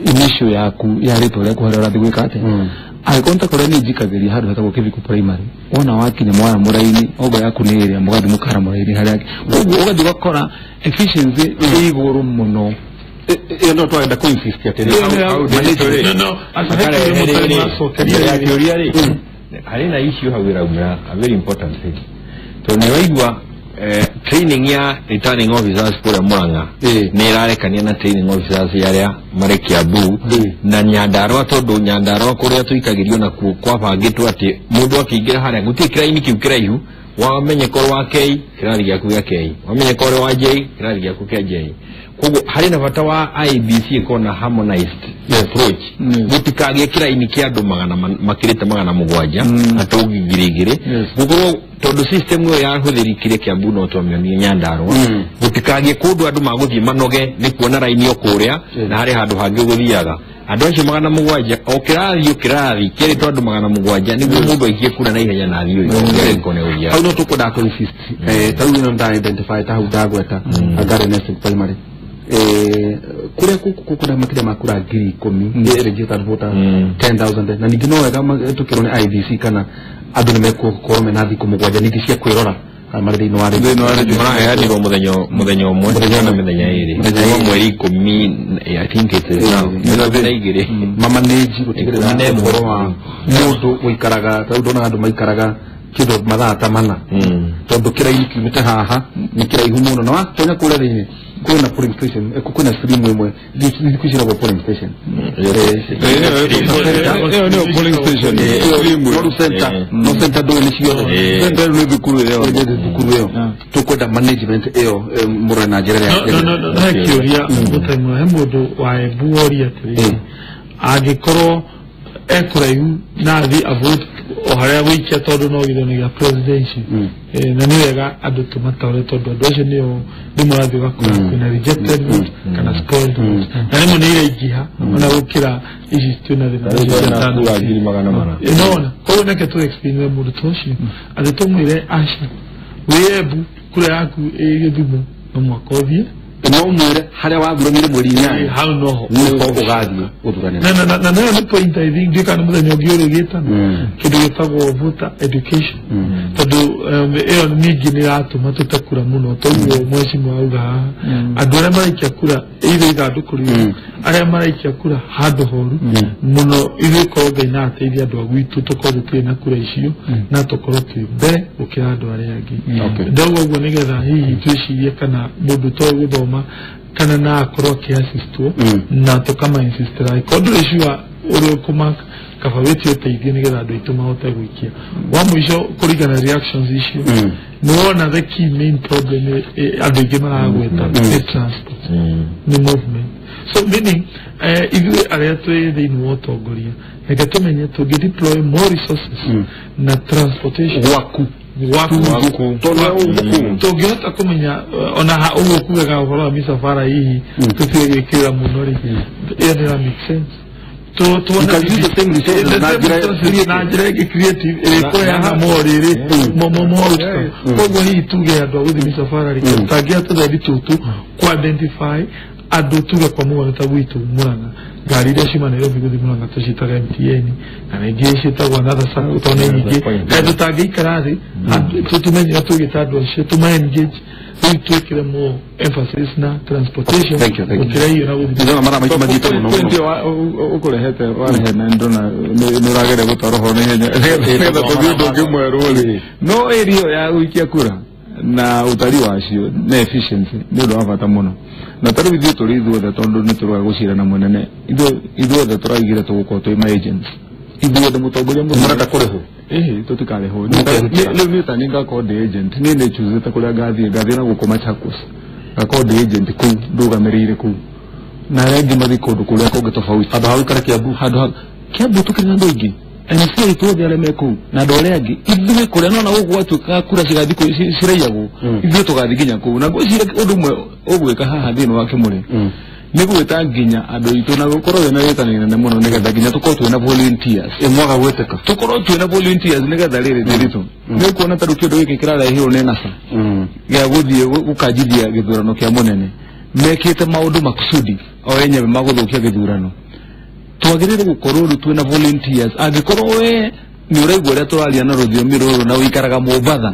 initial yaku ya rĩtwa rĩaku harĩa ũrathiĩ gwĩka atĩa. Angĩkorwo nĩ ta kũrĩa niĩ njikagĩria handũ hetagwo Kĩbiko primary wona wakinya mwara mũraini ongo yaku nĩ ĩrĩa mũgathiĩ mũkara mũraini harĩa koguo ũgathiĩ ũgakora efficiency ĩ igũrũ mũno. Ĩyo no twarenda kũ insist atĩrĩ kĩũria rĩ harĩ na issue hau ĩraumĩra a very important thing tondũ nĩ waigua training ya returning officers kũrĩa Murang'a nĩ ĩrarekania na training officers arĩa marĩ Kiambu na Nyandarua tondũ Nyandarua kũrĩa tũikagĩrio nakuo kwabangĩtwo atĩ mũndũ akĩingĩra harĩa gũtirĩ kĩraini kĩu kĩraihu Wamenyeka ũrĩ wa K kĩrathi gĩaku gĩa K, wamenyeka ũrĩ wa J kĩrathi gĩaku kĩa J. Koguo harĩ na bata wa IEBC ĩkorwo na harmonized approach, gũtikagĩe kĩraini kĩa andũ magana makĩrĩte 700 na tũngi 2000, gũkorwo tondũ system ĩyo yahũthĩrikire Kiambu no twamĩonire Nyandarua, gũtikagĩe kũndũ andũ magũthiĩ manoge nĩ kuona raini o kũrĩa na harĩ handũ hangĩ gũthiaga. Andũ acio 700 o kĩrathi o kĩrathi kĩerĩtwo andũ 700 nĩguo mũndũ aikie kura na ihenya na athiĩ ũgĩa. Hau no tũkwendaga kũ insist ta rĩu ĩno nda identify ta hau ndagweta Garden Estate Primary kuria kukuna makĩria ma kura 10,000 registered voters 10,000 na ningĩ no wega tũkĩrwo nĩ IEBC kana andũ nĩmekũkorwo mena thikũ 7 ningĩ cia kwĩrora marĩ thĩinĩ wa rĩngĩ maraheanirwo mũthenya ũmwe na mĩthenya 2 mweri 10, I think it is now mĩthenya 2 mamanage gũtigĩrĩra ũhoro wa mũndũ gũikaraga ta rĩu ndonaga andũ maikaraga kĩndũ mathaa ta 4 tondũ kĩraini kiumĩte haha nĩ kĩraihu mũno na watonya kũrĩa thĩinĩ kwĩna polling station kwĩna stream ĩmwe thikũ ici ĩragwo polling station ĩyo nĩyo polling station no center no center ndũĩ nĩ ciothe center nĩ thukuru ĩyo thukuru ĩyo tũkwenda management ĩyo mũrore na njĩra ĩrĩa no he kĩũria mũtaimũ he mũndũ wa Embu woria atĩrĩrĩ angĩkorwo ekũraihu na athiĩ avote o harĩa gũikia tondũ no gĩthurano gĩa presidency na nĩ wega andũ tũmataũre tondũ andũ acio nĩo rĩmwe ũrathiĩ ũgakora kwĩna rejected vote kana spoiled vote na rĩmwe nĩ iraingĩha ona gũkĩra ici twĩna thĩna nona. Koguo reke tũ explain mũndũ ta ũcio atĩ tũmwĩre aca wĩ Embu kura yaku ĩ Gĩthumo no mũhaka ũthiĩ no mwĩre harĩa wathuranire mweri 8 hau noho nĩho ũgathiĩ gũthuranĩra na nayo nĩ point I think ndiũĩ kana mũthenya ũngĩ ũrĩgĩtana kĩndũ gĩtagwo voter education tondũ ĩyo ningĩ nĩ ĩratũma tũte kura mũno toguo mheshimiwa auga haha andũ arĩa maraikia kura either ithandũkũ rĩu arĩa maraikia kura handũ horu mũno ithuĩ korwo Ngai no ateithie andũ a gwitũ tũkorwo tũtirĩ na kura icio na tũkorwo twĩ mbere gũkĩra andũ arĩa angĩ. Ndauga ũguo nĩgetha hihi twĩcirie kana mũndũ toĩ gũthoma kana na akorwo akĩasistwo na tũkama insistera angĩkorwo ndũrĩ sure ũrĩa ũkũmark kaba wĩtie ũteithio nĩgetha andũ aitũ mahote gũikia. Wa mũico kũringana na reactions icio nĩ wona the key main problem andũ aingĩ maragweta nĩ transport nĩ movement, so meaning ithuĩ arĩa twĩ thĩinĩ wa ũtongoria reke tũmenye tũngĩ deploy more resources na transportation gwaku tũngĩhota kũmenya ona ũguo kugaga ũhoro wa mĩcabara hihi tũtige gwĩkĩrĩra mũno rĩ ĩyo nĩ ĩra make sense na njĩra ĩngĩ creative ĩrĩkũheana more rĩrĩ more outcome. Koguo hihi tuge andũ a gũthiĩ mĩcabara rĩ tũtangĩoya tũthendi tũtũ kũ identify andũ tuge kwa mũgwanja ta gwitũ Murang'a ngari iria ciuma Nairobi gũthiĩ Murang'a tũciĩtaga MTN kana ingĩ ciĩtagwo another sacco tondũ nĩ nyingĩ kaĩ tũtangĩikara thĩ tũmenye tũgĩta andũ acio tũma engage rĩu twĩkĩre more emphasis na transportation gũkĩra irio na gũthiĩ mathaa maitũ mathiĩte mũno mũno ũkũrehete warehe na ndona nĩ ũrageria gũtwara ũhoro na ihenya nĩgetha tũthiĩ ũndũ ũngĩ mwerũ rĩ no ĩri ĩyo ya gũikia kura na utari wacio na efficiency nĩ ũndũ wa bata mũno na tarĩu ithuĩ tũrĩ ithuothe tondũ nĩ tũroga gũcirana mũnene ithuothe tũraigire tũgũkorwo twĩ ma agents ithuothe mũtongoria mũnene mũrenda kũrĩhwo ĩhĩ tũtikarĩhwo rĩu niĩ ta niĩ ngakorwo ndĩ agent niĩ nĩ chusĩte kũrĩa ngathiĩ na gũkũ Machakos ngakorwo ndĩ agent kũu ndũgamĩrĩire kũu na arĩa angĩ mathiĩ kũndũ kũrĩa kũngĩ tofauti handũ ha gũikara Kiambu handũ ha Kiambu tũkĩrĩ na andũ aingĩ MC aitũ othe arĩa me kũu na andũ arĩa angĩ ithuĩ kũrĩa nona gũkũ gwatuĩkaga kura cigathiĩ ciraiyagwo ithuĩ tũgathiĩ nginya kũu na ngwĩciria ũndũ ũmwe ũgwĩka haha thĩinĩ wa Kĩmũrĩ nĩ gwĩta nginya andũ aitũ na gũkorwo wĩna rĩtana inene mũno nĩgetha nginya tũkorwo twĩna volunteers mwaga gwĩtĩka tũkorwo twĩna volunteers nĩgetha rĩrĩ ndĩritũ nĩ ũkuona ta rĩu kĩndũ gĩkĩ kĩrarehirwo nĩ NASA gĩa gũthiĩ gũkanjithia gĩthurano kĩa mũnene mekĩte maũndũ makusudi o enyewe magũthũkia gĩthurano twagĩrĩire gũkorwo rĩu twĩna volunteers angĩkorwo we nĩ ũraigua ũrĩa tũraria na rũthiomi rũrũ na ũikaraga Mombatha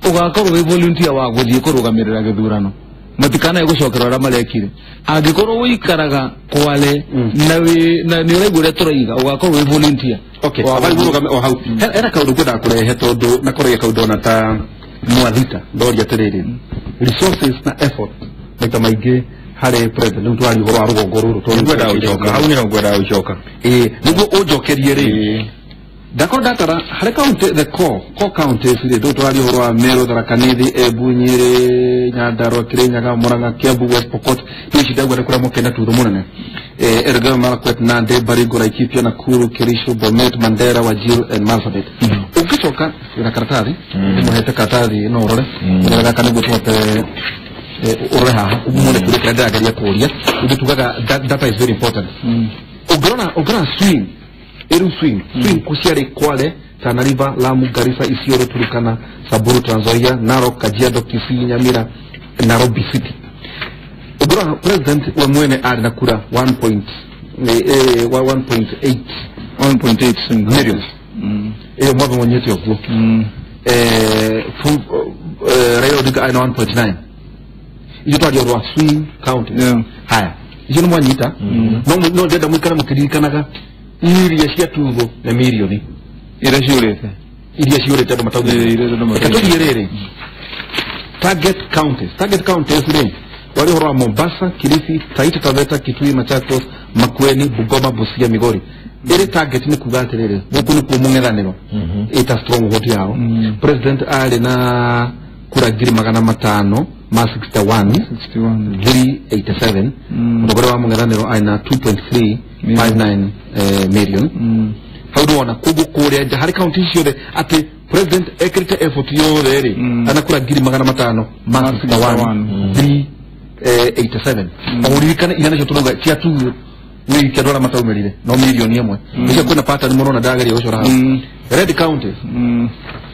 ũgakorwo wĩ volunteer wa gũthiĩ kũrũgamĩrĩra gĩthurano matikanae gũcokerwo arĩa marekire angĩkorwo ũikaraga Kwale na nĩ ũraigua ũrĩa tũraiga ũgakorwo wĩ volunteer. Okay, habari mũrũgame o hau hena kaũndũ ngwendaga kũrehe tondũ na kũrĩa kaũndũ ona ta mwathita ndoria atĩrĩrĩ resources na effort maita maingĩ harĩ president rĩu twaria ũhoro wa rũgongo rũrũ tondũ ngwendaga gũcoka hau nĩho ngwendaga gũcoka ĩĩ nĩguo ũnjokerie rĩ Ndako ndatara harĩ county the core counties rĩ ndũ tũraria ũhoro wa Meru, Tharaka Nithi, Embu, Nyĩrĩ, Nyandarua, Kirinyaga, Murang'a, Kiambu, West Pokot, ici ndauga nĩ kũrĩa mokĩte tuthu mũnene. Elgeyo Marakwet, Nandi, Baringo, Laikipia, Nakuru, Kericho, Bomet, Mandera, Wajir and Marsabit. Ũngĩcoka wĩna karatathi, ndĩmũhete karatathi no ũrore, ũrore gaka nĩguo tũhote ũrore haha muone kĩũria kĩrĩa ndĩrageria kũũria. Ithuĩ tugaga data is very important. Ũngĩrora swing Eru swing kuciarĩ Kwale, Tana River, Lamu, Garissa, Isiolo, Turkana, Samburu, Trans Nzoia, Narok, Kajiado, Kisii, Nyamira, Nairobi City. Ũngĩrora president we mwene arĩ na kura 1.8 million. Ĩyo mwatho wonyete ũguo. Raila Odinga arĩ na 1.9. Icio twaria ũhoro wa swing counties. Haya, icio nĩ mwanyita. No ndĩrenda mũikare mũkĩririkanaga iria cia tuthu na mirioni iria ciũrĩte andũ mataugĩte. Tũthiĩ rĩrĩ target counties rĩ wari ũhoro wa Mombasa, Kilifi, Taita Taveta, Kitui, Machakos, Makueni, Bungoma, Busia, Migori. Ĩrĩ target nĩ kuga atĩrĩrĩ gũkũ nĩkuo mũng'ethanĩro ĩta stronghold yao. President arĩ na kura 561 387. Mũtongoria wa mũng'ethanĩro arĩ na 2.359 million. Hau nĩwona koguo kũrĩa nja harĩ kaunti ciothe atĩ president ekĩrĩte effort yothe rĩ ana kura 561 387. Ũririkane iria nacio tũrauga cia tuthu nĩ ikia andũ arĩa mataumĩrire no mirioni ĩmwe. Nĩcio kwĩna pattern mũrona ndageria gũcora hau. Red counties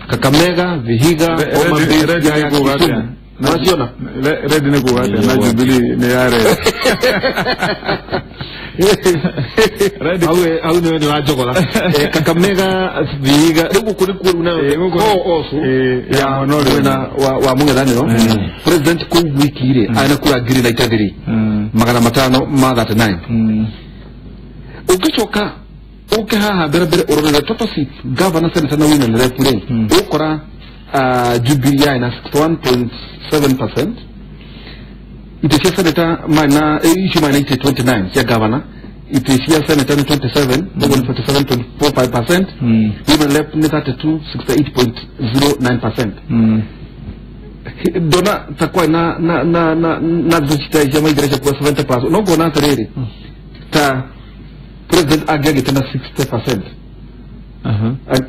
Kakamega, Vihiga, Homa Bay, Siaya, Kisumu. Unaziona? Red nĩ kuga atĩa na Jubilee nĩ ya red. Hau nĩ wa njogora. Kakamega, Vihiga, rĩu gũkũ nĩkuo rĩu nayo core also ya mwena wa mũng'ethanĩro. President kũu wiki rĩ arĩ na kura 93 539. Ũngĩcoka ũke haha mbere mbere ũrorere total seats governor, senator na women rep rĩ ũkora Jubilee yarĩ na 61.7%. Itĩ cia senator marĩ na icio marĩ na itĩ 29 cia governor, itĩ cia senator nĩ 27, ũguo nĩ 47.45%. Women rep nĩ 32, 68.09%. Ndona ta kwa na na na na na cia maigĩra cia kuga 70+. No ngona atĩrĩrĩ ta president angĩagĩte na 60%.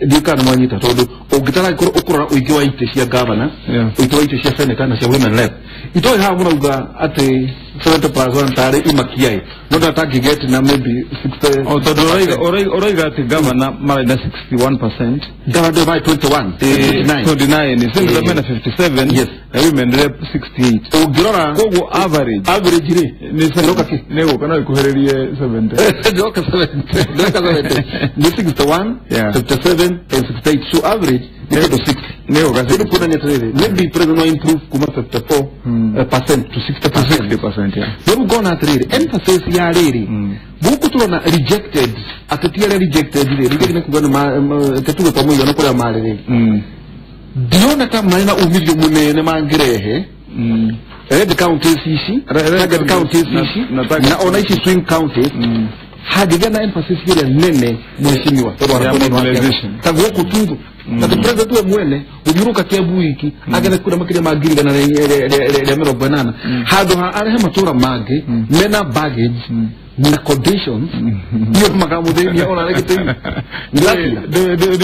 Ndiũĩ kana nĩmwanyita tondũ ũngĩtara ũkũrora ũingĩ wa itĩ cia governor, ũingĩ wa itĩ cia senator na cia women rep. Itoĩ haha mũrauga atĩ 70+1 tarĩ imakiaĩ no ndatangĩgeti na maybe 60. Tondũ ũroiga atĩ governor marĩ na 61%, governor marĩ 21, 29, senator mena 57, yes, na women rep 68. Ũngĩrora koguo average rĩ nĩ gũka no ĩkuhĩrĩrie 70. Ndoka 70 nĩ 61, 57 and 68, so average nĩ kĩndũ 60. Nĩ gũka 60. Kuonania atĩrĩrĩ maybe president no improve kuma 54% to 60%. 60%, yeah. Rĩu ngona atĩrĩrĩ emphasis ya rĩrĩ gũkũ tũrona rejected ateti arĩa rejected rĩ rejected nĩ kuga nĩ tetuge kwa mũigana kũrĩa marĩ rĩ ndiona ta marĩ na umithio mũnene mangĩrehe red counties ici, target counties ici na ona ici swing counties hangĩgĩa na emphasis ĩrĩa nene mheshimiwa ta gũkũ tuthu na president we mwene gũthiũrũka Kiambu wiki agene kura makĩria ma 180,000 handũ ha arehe matũra mangĩ mena baggage na conditions iyo makamũthĩnia ona arĩ gĩtĩ-inĩ. Nĩ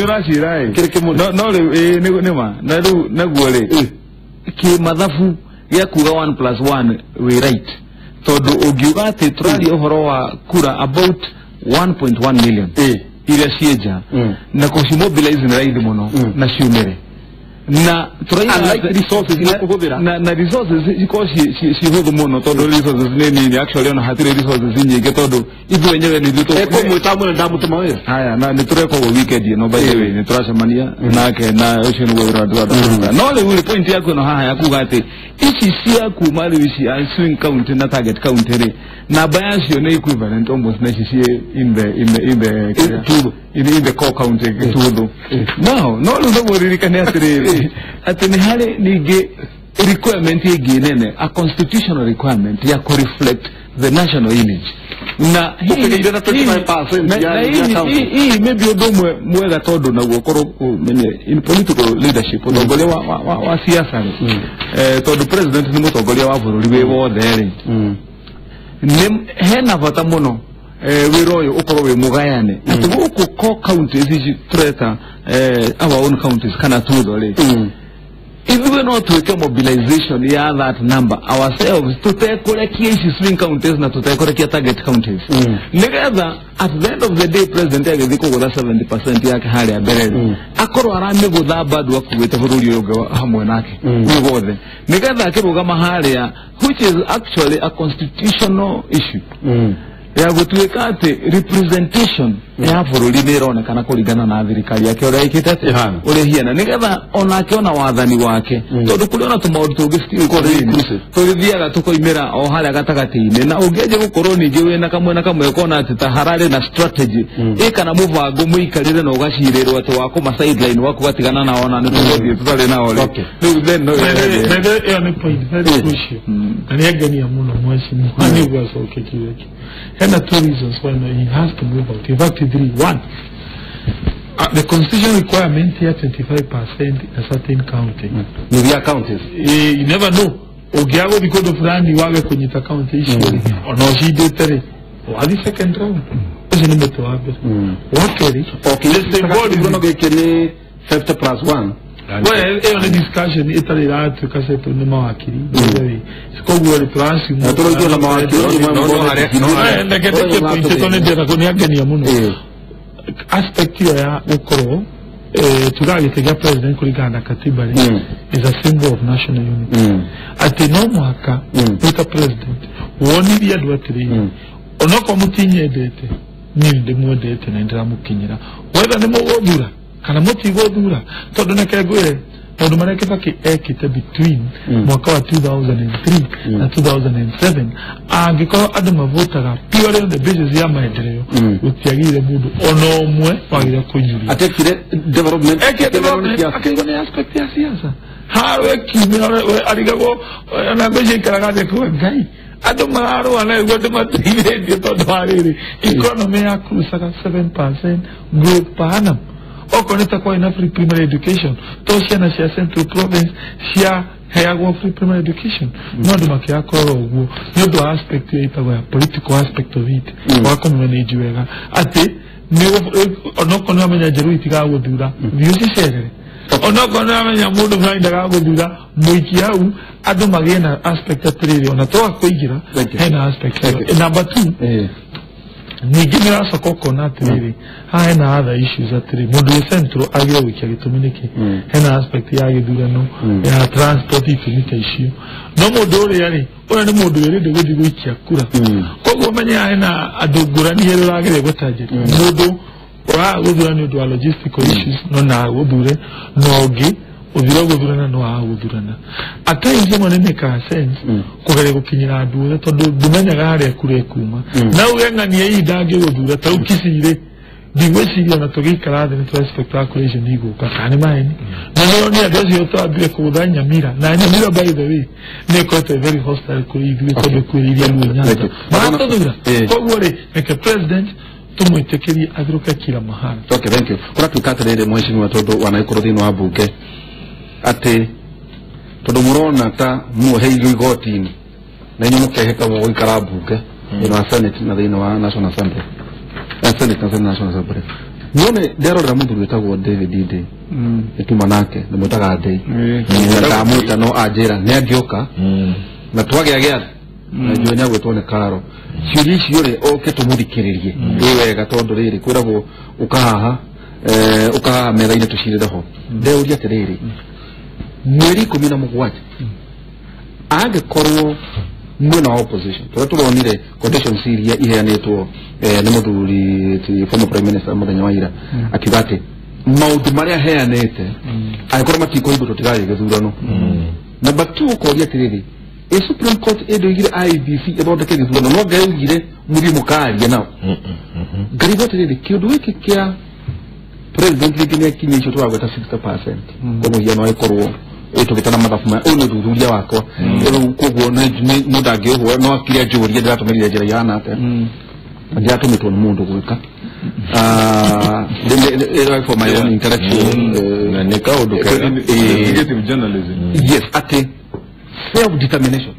ũracira ĩ Kĩrĩ kĩmũndũ. No rĩu nĩ ma na rĩu naguo rĩ kĩmathabu gĩa kuga 1 + 1 wĩ right tondũ ũngiuga atĩ tũraria ũhoro wa kura about 1.1 million iria ciĩ nja na kũcimobilize nĩ raithi mũno na ciumĩre na Unlike resources iria ũkũhũthĩra. na resources ikorwo ci hũthũ mũno tondũ resources nĩ nini actually ona hatirĩ resources nyingĩ tondũ ithuĩ enyewe nĩ ithuĩ Ekũmwĩta mwene ndamũtũma wĩra. Haya na nĩ tũreka ũguo weekend ĩno by the way nĩ tũracemania nake na ũcio nĩguo wĩra tũratũruta. No rĩu rĩ point yaku ĩno haha ya kuga atĩ ici cia kuma rĩu ici swing county na target county rĩ namba yacio nĩ equivalent almost na ici ciĩ in the in the in the Tuthu. in the core county Tuthu. Now no rĩu nĩguo ririkane atĩrĩrĩ atĩ nĩ harĩ ningĩ requirement ĩngĩ nene, a constitutional requirement ya kũ reflect the national image. Na Ũkĩgeire na 25% ya county. Hii maybe ũndũ ũmwe mwega tondũ naguo ũkorwo ũmenye in political leadership, ũtongoria wa siasa rĩ, tondũ president nĩ mũtongoria wa bũrũri wĩ wothe rĩ, nĩ hena bata mũno wĩra ũyũ ũkorwo wĩ mũgayane, atĩ gũkũ ko counties ici tũreta our own counties kana tutho rĩ, ithuĩ no twĩke mobilization ya that number ourselves, tũtekũrekia ici swing counties na tũtekũrekia target counties, nĩgetha at the end of the day president agĩthiĩ kũgũtha 70% yake harĩa mbere rĩ, akorwo aramĩgũtha bado akuĩte bũrũri ũyũ ũngĩ hamwe nake wĩ wothe, nĩgetha akĩrũgama harĩa, which is actually a constitutional issue ya gũtuĩka atĩ representation ya bũrũri nĩ ĩronekana kũringana na thirikari yake ũrĩa ĩkĩte atĩ Ĩhana. ũrĩa ĩhiana, nĩgetha onake ona wathani wake, tondũ kũrĩ ona tũmaũndũ tũngĩ still Inclusive. tũgĩthiaga tũkoimĩra o harĩa gatagatĩ-inĩ, na ũngĩanjia gũkorwo ningĩ wĩna kamwena kamwe ũkona atĩ ta hararĩ na strategy ĩ kana mũbango mũikarĩre na ũgacirĩrwo atĩ wa kũma sideline waku ũgatigana nao na nĩ tũgũthiĩ tũtarĩ nao rĩ. Okay. Rĩu then no By ĩyo nĩ point very crucial na nĩ angenia mũno mheshimiwa nĩguo acoke kiugo gĩkĩ. Hena two reasons why no, he has to move out. In fact, three. One, the constitution requirement here 25% in a certain county. Nuthu ya counties. You never know, ũngĩaga gũthiĩ kũndũ fulani wage kũnyita county icio rĩ, ona ũcindĩte rĩ, wathiĩ second round. Ũcio nĩ mũtĩ wa mbere. Wa kerĩ, Okay, the symbolism. gĩthurano gĩkĩ nĩ 50 plus 1. Well, ĩyo nĩ discussion ĩtarĩ ĩratuĩka settled nĩ mawakiri. By the way, koguo rĩ tũracimu Na tũraigua na mawakiri Reke ndĩkie point tondũ nĩ ndĩrenda nĩ angenia mũno. Aspect ĩyo ya gũkorwo tugaga gĩtĩ gĩa president kũringana na katiba rĩ is a symbol of national unity, atĩ no mũhaka wĩta president wonirie andũ atĩrĩrĩ, onokorwo mũtinyendete, niĩ nĩ ndĩmwendete na nĩndĩramũkinyĩra, whether nĩ mũgũthura kana mũtigũthura. Tondũ reke ngwĩre maũndũ marĩa Kibaki ekĩte between mwaka wa 2003 na 2007, angĩkorwo andũ mavotaga purely on the basis ya maendeleo, gũtiagĩrĩire mũndũ ona ũmwe wagĩrĩire kũnyuria. Atekire development. Eke development akĩrigwo nĩ aspect ya siasa harwe kiumĩra we arigagwo ona mbeca ikaraga thĩ kuga ngai andũ mararũa na nĩguo ndĩmateithĩtie, tondũ wa rĩrĩ economy yakurucaga 7% growth per annum. Okorwo nĩ ta kwarĩ na free primary education, to ciana cia Central Province ciaheagwo free primary education, no andũ makĩaga kũrora ũguo nĩ ũndũ wa aspect ĩyo ĩtagwo ya political aspect of it, wa kũmanage wega atĩ onokorwo nĩ wamenya njerũ itigagũthura, thiĩ ũcicerere. Onokorwo nĩ wamenya mũndũ fulani ndagagũthura, mũikie hau andũ magĩe na aspect atĩrĩrĩ ona twaga kũingĩra. Thank you. Hena aspect Thank ĩyo. Number two, ningĩ nĩ ũracoka ũkona atĩrĩrĩ, haha hena other issues atĩrĩ mũndũ wĩ central agĩrĩire gũikia gĩtũmi nĩkĩ, hena aspect ya gĩthurano ya transport, itũmi ta icio. No mũndũ ũrĩa rĩ, ũrĩa nĩ mũndũ wĩrĩndĩ gũthiĩ gũikia kura, koguo menye hena andũ ngũrani erĩ ũragĩrĩire gũtanjĩria mũndũ ũraga gũthura nĩ ũndũ wa logistical issues no na gũthure, na ũngĩ ũthire gũthurana no waga gũthurana. At times ĩmwe nĩ mĩkaga sense kũgeria gũkinyĩra andũ othe, tondũ ndũmenyaga harĩa kura ĩkuma na uge ng'ania ii ndangĩgũthura. Ta rĩu Kisii rĩ, ndigwĩciria ona tũgĩikara thĩ nĩ tũrespectaga kura icio nĩ igũka kana nĩ maheni, na nĩ andũ acio twambire kũgũtha Nyamira na Nyamira, by the way, nĩ ĩkoretwo very hostile kũrĩ ithuĩ tondũ kwĩrĩirie Luo Nyanza maratũthura. Koguo rĩ, reke president tũmwĩtĩkĩrie athirũke kila mahali. Okay, thank you. Kũratuĩka atĩrĩrĩ, mheshimiwa, tondũ wanagĩkorwo thĩinĩ wa mbunge, atĩ tondũ mũrona ta muoheirio igoti-inĩ na inyuĩ mũkehĩka mũgũikara mbunge thĩinĩ wa Senate na thĩinĩ wa National Assembly, Senate na National Assembly, nyone nderorera mũthuri wĩtagwo David Ndii, nĩtuma nake ndĩmwĩtaga Ndii na ndamwĩta no anjĩra nĩ angĩũka na twagĩa gĩathĩ na njũĩ nĩ agwĩtwo nĩ karo ciũria icio rĩ, oke tũmũthikĩrĩrie ĩ wega, tondũ rĩrĩ kwĩragwo ũkahaha ũkahaha metha-inĩ tũcirĩre ho. Ndeuria atĩrĩrĩ, mweri 17 angĩkorwo mwena wa opposition tũrĩa tũronire conditions iria iheanĩtwo nĩ mũthuri ti former prime minister mũthenya wa ira, akiuga atĩ maũndũ marĩa aheanĩte angĩkorwo matikũhingwo tũtigathiĩ gĩthurano. Number two, ũkoria atĩrĩrĩ, ĩ Supreme Court ĩndoigire IEBC ĩthondeke gĩthurano, no Ngai augire mũthiĩ mũkarie nao. Ngarigwo atĩrĩrĩ, kĩũndũ gĩkĩ kĩa president rĩngĩ nĩ akinyia icio tũragweta 60% kwa mũhiano, ĩkorwo tũgĩtana mathabu maya, ũyũ nĩ ũthuthuria wakwa rĩu, koguo mũndũ angĩũhũra no akire anjũrie ndĩratũmĩrire njĩra ihana atĩa. Ndiratũmĩtwo nĩ mũndũ gwĩka for my own intellectual nĩ kaũndũ kega investigative journalism. Yes, atĩ self determination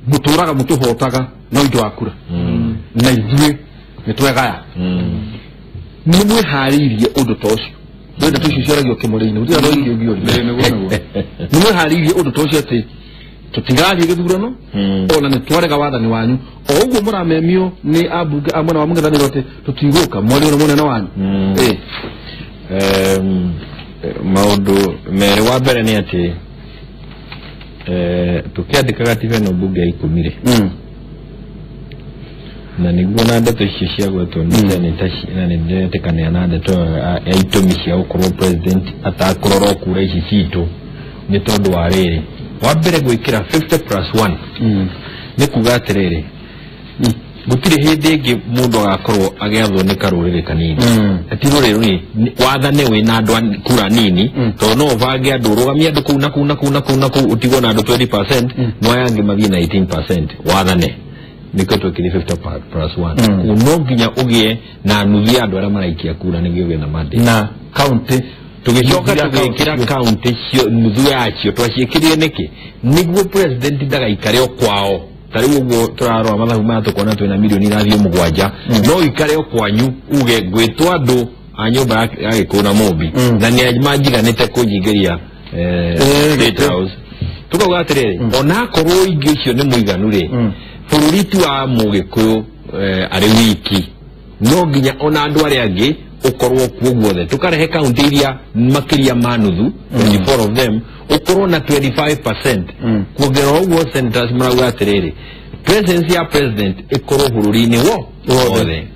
mũtũraga mũtũhotaga no indo akura na ithuĩ nĩ twegaya nĩ mwĩharĩirie ũndũ ta ũcio nĩ ndeto icio ciaragio kĩmũrĩ-inĩ gũtirĩ andũ aingĩ ũngĩũria nĩ mwĩharĩirie ũndũ ta ũcio atĩ tũtigathiĩ gĩthurano ona nĩ twarega wathani wanyu o ũguo mũramemio nĩ ambunge a mwena wa mũng'ethanĩro atĩ tũtigũka mwario nĩ mũnene wanyu. Maũndũ merĩ wa mbere nĩ atĩ tũkĩandĩka gatiba ĩno mbunge ya 10 rĩ na nĩguo na ndeto icio ciagwetwo nĩ seneta na nĩ ndĩretĩkania na ndeto ya itũmi cia gũkorwo president atakũrora kura ici citũ nĩ tondũ wa rĩrĩ wa mbere gwĩkĩra 50+1 nĩ kuga atĩrĩrĩ gũtirĩ hĩndĩ ĩngĩ mũndũ agakorwo agĩathwo nĩ karũrĩrĩ kanini ti rũrĩrĩ rũnini wathane wĩna andũ kura nini tondũ no ũbange andũ ũrũgamie andũ kũu na kũu na kũu na kũu na kũu ũtigwo na andũ 20% no aya angĩ mathiĩ na 18% wathane nĩkĩo twĩkĩrire 50+1 no nginya ũgĩe na nuthu ya andũ arĩa maraikia kura nĩguo ũgĩe na mandate na county tũgĩcoka tũgĩkĩra county cio nuthu yacio twaciĩkĩrire nĩkĩ nĩguo president ndagaikare o kwao ta rĩu ũguo tũrarora mathabu maya tũkona twĩna milioni irathiĩ 7 no ikare o kwanyu uge ngwĩtwo andũ a nyũmba ya Gĩkũyũ na Mũmbi na nĩ manjiganĩte kũnjingĩria State House tukauga atĩrĩrĩ onakorwo ũingĩ ũcio nĩ mũiganu rĩ bũrũri ti wa Mũgĩkũyũ arĩ wiki no nginya ona andũ arĩa angĩ ukorwo kuo guothe tukarehe kaunti iria makiria ma nuthu 24 of them ukorwo na 25% kuongerera ũguo senators marauga atĩrĩrĩ presence ya president ikorwo bũrũri-inĩ wothe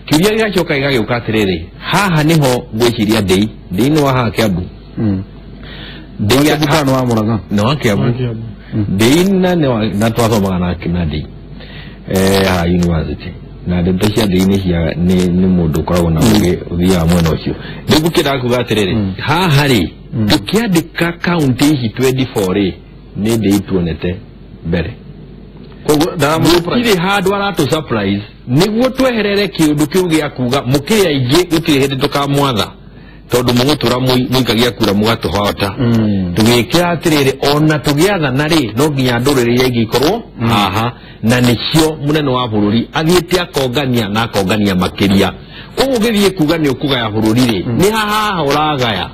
kĩũria gĩgacoka gĩgagĩũka atĩrĩrĩ haha nĩho ngwĩciria ndĩi ndĩi nĩ wa haha Kiambu ndĩi wa Murang'a nĩ wa Kiambu ndĩi na twathomaga na ndĩi haha university na ndeto cia ndĩi cia nĩ mũndũ ũkoragwo na ũgĩ ũthiaga mwena ũcio rĩu ngũkĩendaga kuga atĩrĩrĩ haha rĩ tũkĩandĩka kaunti ici 24 rĩ nĩ ndĩi tuonete mbere gũtirĩ handũ aratũ surprise nĩguo tweherere kĩũndũ kĩu gĩa kuga mũkĩrĩ aingĩ gũtirĩ hĩndĩ tũkamwatha tondũ mũgũtũra mũikagia kura mũgatũhota tũgĩkĩra atĩrĩrĩ ona tũgĩathana rĩ no nginya ndũrĩrĩ iria ingĩ ikorwo haha na nĩcio mũnene wa bũrũri athiĩte akongania na akongania makĩria koguo ũgĩthiĩ kuga nĩ ũkũgaya bũrũri rĩ nĩ haha ũragaya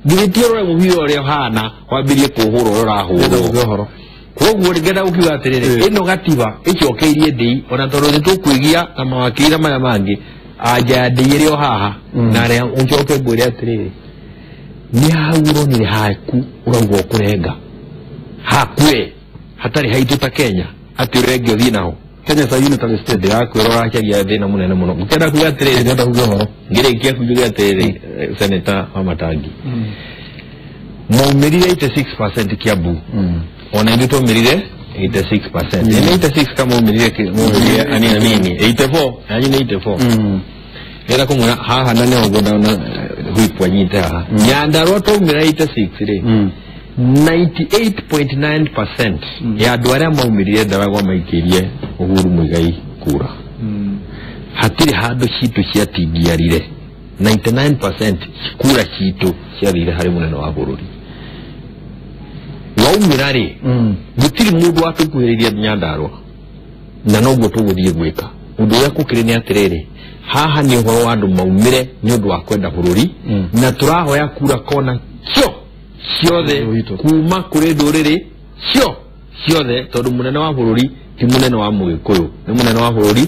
githĩ ti ũrore mũbira ũrĩa ũhana wambĩrie kũhũra ũrĩa ũrahũrwo koguo ngenda gũkiuga atĩrĩrĩ ĩno gatiba ĩcokeirie ndĩi ona tondũ nĩ tũkwĩgia na mawakiri na marĩa mangĩ anja ya ndĩi ĩrĩ o haha na arĩa ũcoke ngwĩre atĩrĩrĩ nĩ hau ũronire haku ũrauga ũkũrenga hakue hatarĩ haitũ ta Kenya atĩ ũrenge ũthiĩ naho Kenya is a unitary state ndĩrakwĩra ũracaria thĩna mũnene mũno ngĩenda kuga atĩrĩrĩ ndĩrenda kuga ũhoro ngĩrĩkia kuga atĩrĩrĩ Senator Wamatangi maumĩrire 86% Kiambu ona ithuĩ twaumĩrire 86% nĩ 86 kama maumĩrire anini anini 84 nanyi nĩ 84 ngenda kũmwĩra haha na nĩho ngwenda na whip anyite haha Nyandarua twaumĩra 86 rĩ 98.9% ya andũ arĩa maumĩrire Ndaragwa maikĩrie Uhuru Muigai kura hatirĩ handũ citũ ciatingiarire 99% kura citũ ciathire harĩ mũnene wa bũrũri waumĩra rĩ gũtirĩ mũndũ watũkuhĩrĩria Nyandarua na noguo tũgũthiĩ gwĩka ũndũ ũrĩa kũkĩrĩ nĩ atĩrĩrĩ haha nĩ ũhoro wa andũ maumĩre nĩ ũndũ wa kwenda bũrũri na tũrahoya kura kona cio ciothe kuma kũrĩ ndũrĩrĩ cio ciothe tondũ mũnene wa bũrũri ti mũnene wa Mũgĩkũyũ nĩ mũnene wa bũrũri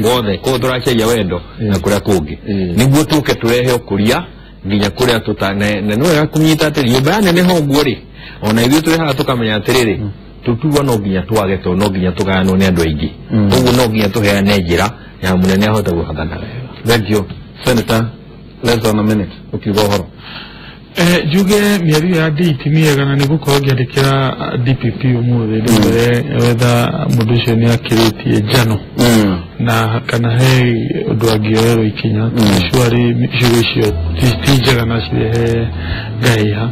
wothe koguo tũracaria wendo na kũrĩa kũngĩ nĩguo tũke tũrehe ũkũria nginya kũrĩa tũtane na nĩ wega kũnyita atĩrĩ nyũmba ya neneha ũguo rĩ ona ithuĩ tũrĩ haha tũkamenya atĩrĩrĩ tũkiuga no nginya twage tondũ no nginya tũgayanwo nĩ andũ aingĩ ũguo no nginya tũheane njĩra ya mũnene ahote gũhathana wega. Thank you Senator, less than a minute ũkiuga ũhoro njuge mĩario ya ndĩi ti mĩega na nĩ gũkorwo ngĩandĩkĩra DPP ũmũthĩ ndĩmwĩre wetha mũndũ ũcio nĩ akĩrĩtie njano na kana he ũndũ angĩoerwo ikinya surely ciugo icio ti njega na cirehe ngahĩha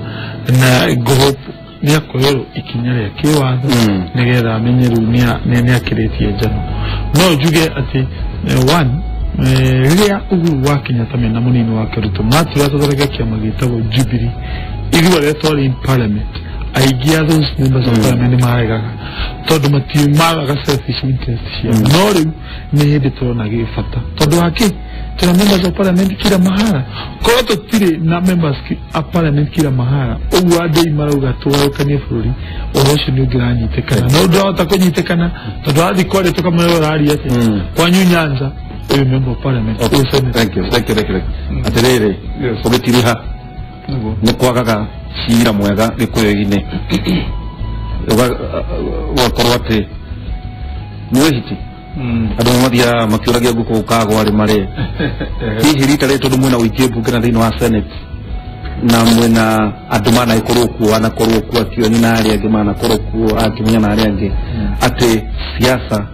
na ngũhope nĩ akoyerwo ikinya rĩa kĩwatho nĩgetha amenye rĩu nĩ akĩrĩtie njano. No njuge atĩ one rĩrĩa Uhuru wa Kenyatta mena mũnini wake Ruto matura tũthondeke kĩama gĩtagwo Jubilee, ithuĩ arĩa twarĩ in parliament aingĩ a those members of parliament nĩ maregaga tondũ matiumagaga selfish interest ciao. No rĩu nĩ hĩndĩ tũrona gĩbata tondũ wakĩ tuna members of parliament kila mahala, korwo tũtirĩ na members of parliament kila mahala ũguo andũ marauga tũgarũkanie bũrũri, ũhoro ũcio nĩ ũngĩranyitĩkana no ndũrahota kũnyitĩkana tondũ wathiĩ kwaria tũkamenya ũraria atĩa kwanyu Nyanza ũyũ member of parliament ũyũ senator. Thank you, thank you, thank you. Atĩrĩrĩ, ũgĩtiriha nĩ kwagaga cira mwega gĩkũyũ-inĩ, ũgakorwo atĩ nĩ wĩhiti andũ mathiaga makĩũragia ngũkũ gũkagwa rĩ marĩ hihi rita rĩrĩ tondũ mwĩna ũingĩ mbunge na thĩinĩ wa senate na mwĩna andũ managĩkorwo kuo anakorwo kuo akĩoni na arĩa angĩ manakorwo kuo akĩmenya na arĩa angĩ atĩ siasa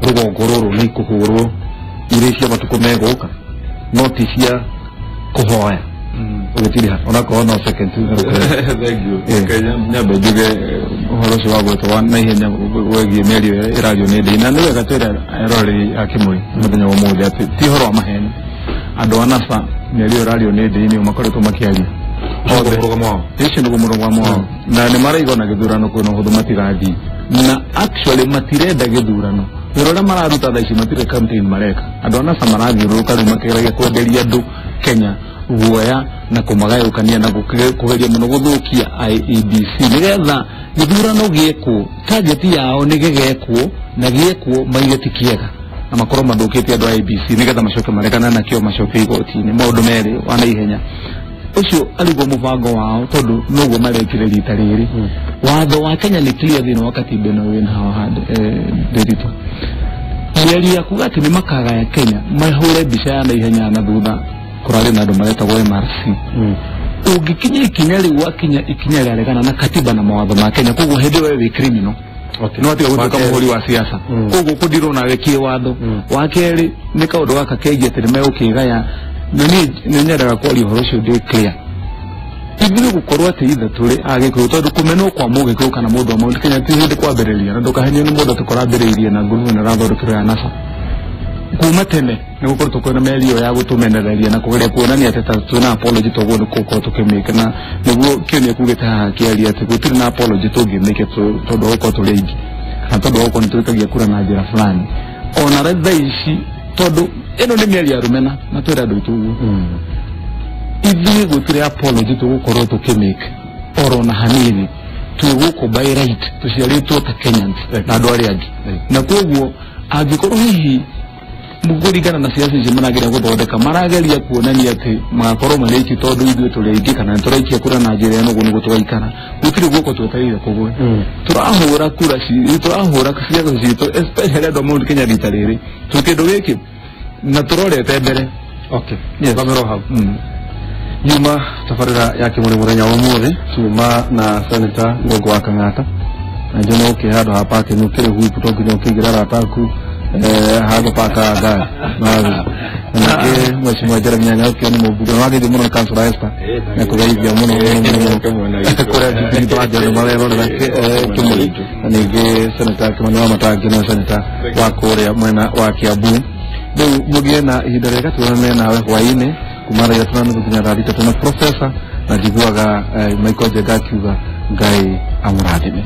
rũgongo rũrũ nĩ ikũhũrwo irĩ cia matukũ megũka no ti cia kũhoya ũgĩtiriha onakorwo no second. Thank you. Nyambe njuge ũhoro ũcio wa gwetwo wa naihenya wegiĩ mĩario ĩrĩa ĩrario nĩ ndĩ na nĩ wega twĩre eroreri a Kĩmũrĩ mũthenya wa ũmũthĩ atĩ ti ũhoro wa maheni. Andũ a NASA mĩario ĩrario nĩ ndĩ nĩo makoretwo makĩaria othe ũcio nĩguo mũrũgamo wao na nĩ maraigua na gĩthurano kwĩna ũhũthũ matigathiĩ na actually matirenda gĩthurano. Wĩra ũrĩa mararuta thaa ici matirĩ campaign mareka. Andũ a NASA marathiũrũrũka rĩu makĩgeragia kwenderia andũ Kenya guoya na kũmagayũkania na kũgeria mũno gũthũkia IEBC nĩgetha gĩthurano gĩekwo target yao nĩ gĩgekwo na gĩekwo maige ti kĩega na makorwo mathũkĩtie andũ a IEBC nĩgetha macoke maregana nakĩo macoke igoti-inĩ. Maũndũ merĩ wa naihenya ũcio arĩguo mũbango wao tondũ noguo marekire rita rĩrĩ. Watho wa Kenya nĩ clear thĩinĩ wa katiba ĩno wĩna haha Ndiritu. Mĩario ya kuga atĩ nĩ makagaya Kenya mahũre mbica ya naihenya na thutha kũrarĩ na andũ maretagwo MRC. Ũngĩkinya ikinya rĩu wakinya ikinya rĩaregana na katiba na mawatho ma Kenya, koguo hĩndĩ ĩyo wĩ criminal no atiga gũtuĩka mũhũri wa siasa, koguo kũndirwo nawe kĩwatho. Wa kerĩ nĩ kaũndũ gaka kegiĩ atĩ nĩmegũkĩgaya na niĩ nĩ nyendaga kwaria ũhoro ũcio ndĩ clear. Ithuĩ gũkorwo atĩ ithe tũrĩ Agĩkũyũ tondũ kũmenwo kwa Mũgĩkũyũ kana mũndũ wa Mount Kenya ti hĩndĩ kwambĩrĩria na ndũkahenio nĩ mũndũ atĩ kũrambĩrĩirie na ngurubu na ĩrathondekirwo ya NASA. Kuma tene nĩ gũkoretwo kwĩna mĩario ya gũtũmenereria na kũgeria kuonania atĩ ta twĩna apology toguo nĩ gũkorwo tũkĩmĩka na nĩguo kĩo nĩekugĩte haha akĩaria atĩ gũtirĩ na apology tũngĩmĩke tondũ wa gũkorwo tũrĩ aingĩ kana tondũ wa gũkorwo nĩ tũrĩkagia kura na njĩra fulani. Ona thaa ici tondũ ĩno nĩ mĩario ya rũmena na twĩre andũ aitũ ũguo ithuĩ gũtirĩ apology tũgũkorwo tũkĩmĩka oro na hanini. Twĩ gũkũ by right tũciarĩtwo ta Kenyans na andũ arĩa angĩ na koguo angĩkorwo hihi kũringana na siasa ici marageria gũthondeka marageria kuonania atĩ magakorwo marĩ aingĩ tondũ ithuĩ tũrĩ aingĩ kana nĩtũraikia kura na njĩra ĩno ũguo nĩguo tũgaikara. Gũtirĩ guoko twetereire kũgwe. Tũrahũra kura tũrahũra siasa citũ especially andũ a Mount Kenya rita rĩrĩ twĩ kĩndũ gĩkĩ na tũrorete mbere. Okay, yes, kamero hau nyuma tabarĩra ya Kĩmũrĩ mũthenya wa ũmũthĩ tuma na Senator Ngongo wa Kang'ata na njona ũkĩ handũ ha parking ũkĩrĩ hupu to nginya ũkĩingĩra arata aku handũ paka ngari nake mheshimiwa Jeremy Nyang'au nĩ mũmbunge wagĩrĩire mũno nĩ Councillor Esther na kũgeithia mũno mũno kũrĩa Jubilee twanjia marerorera Kĩmũrĩ na ningĩ Senator Kimani Wamatangi nĩwe senator wa kũrĩa mwena wa Kiambu. Rĩu mũgĩe na ihinda rĩega tuonane nawe hwaĩ-inĩ kuma thaa ithatũ na nuthu nginya thaa thita twĩna professor na njiguaga Michael Njenga akiuga Ngai amũrathime.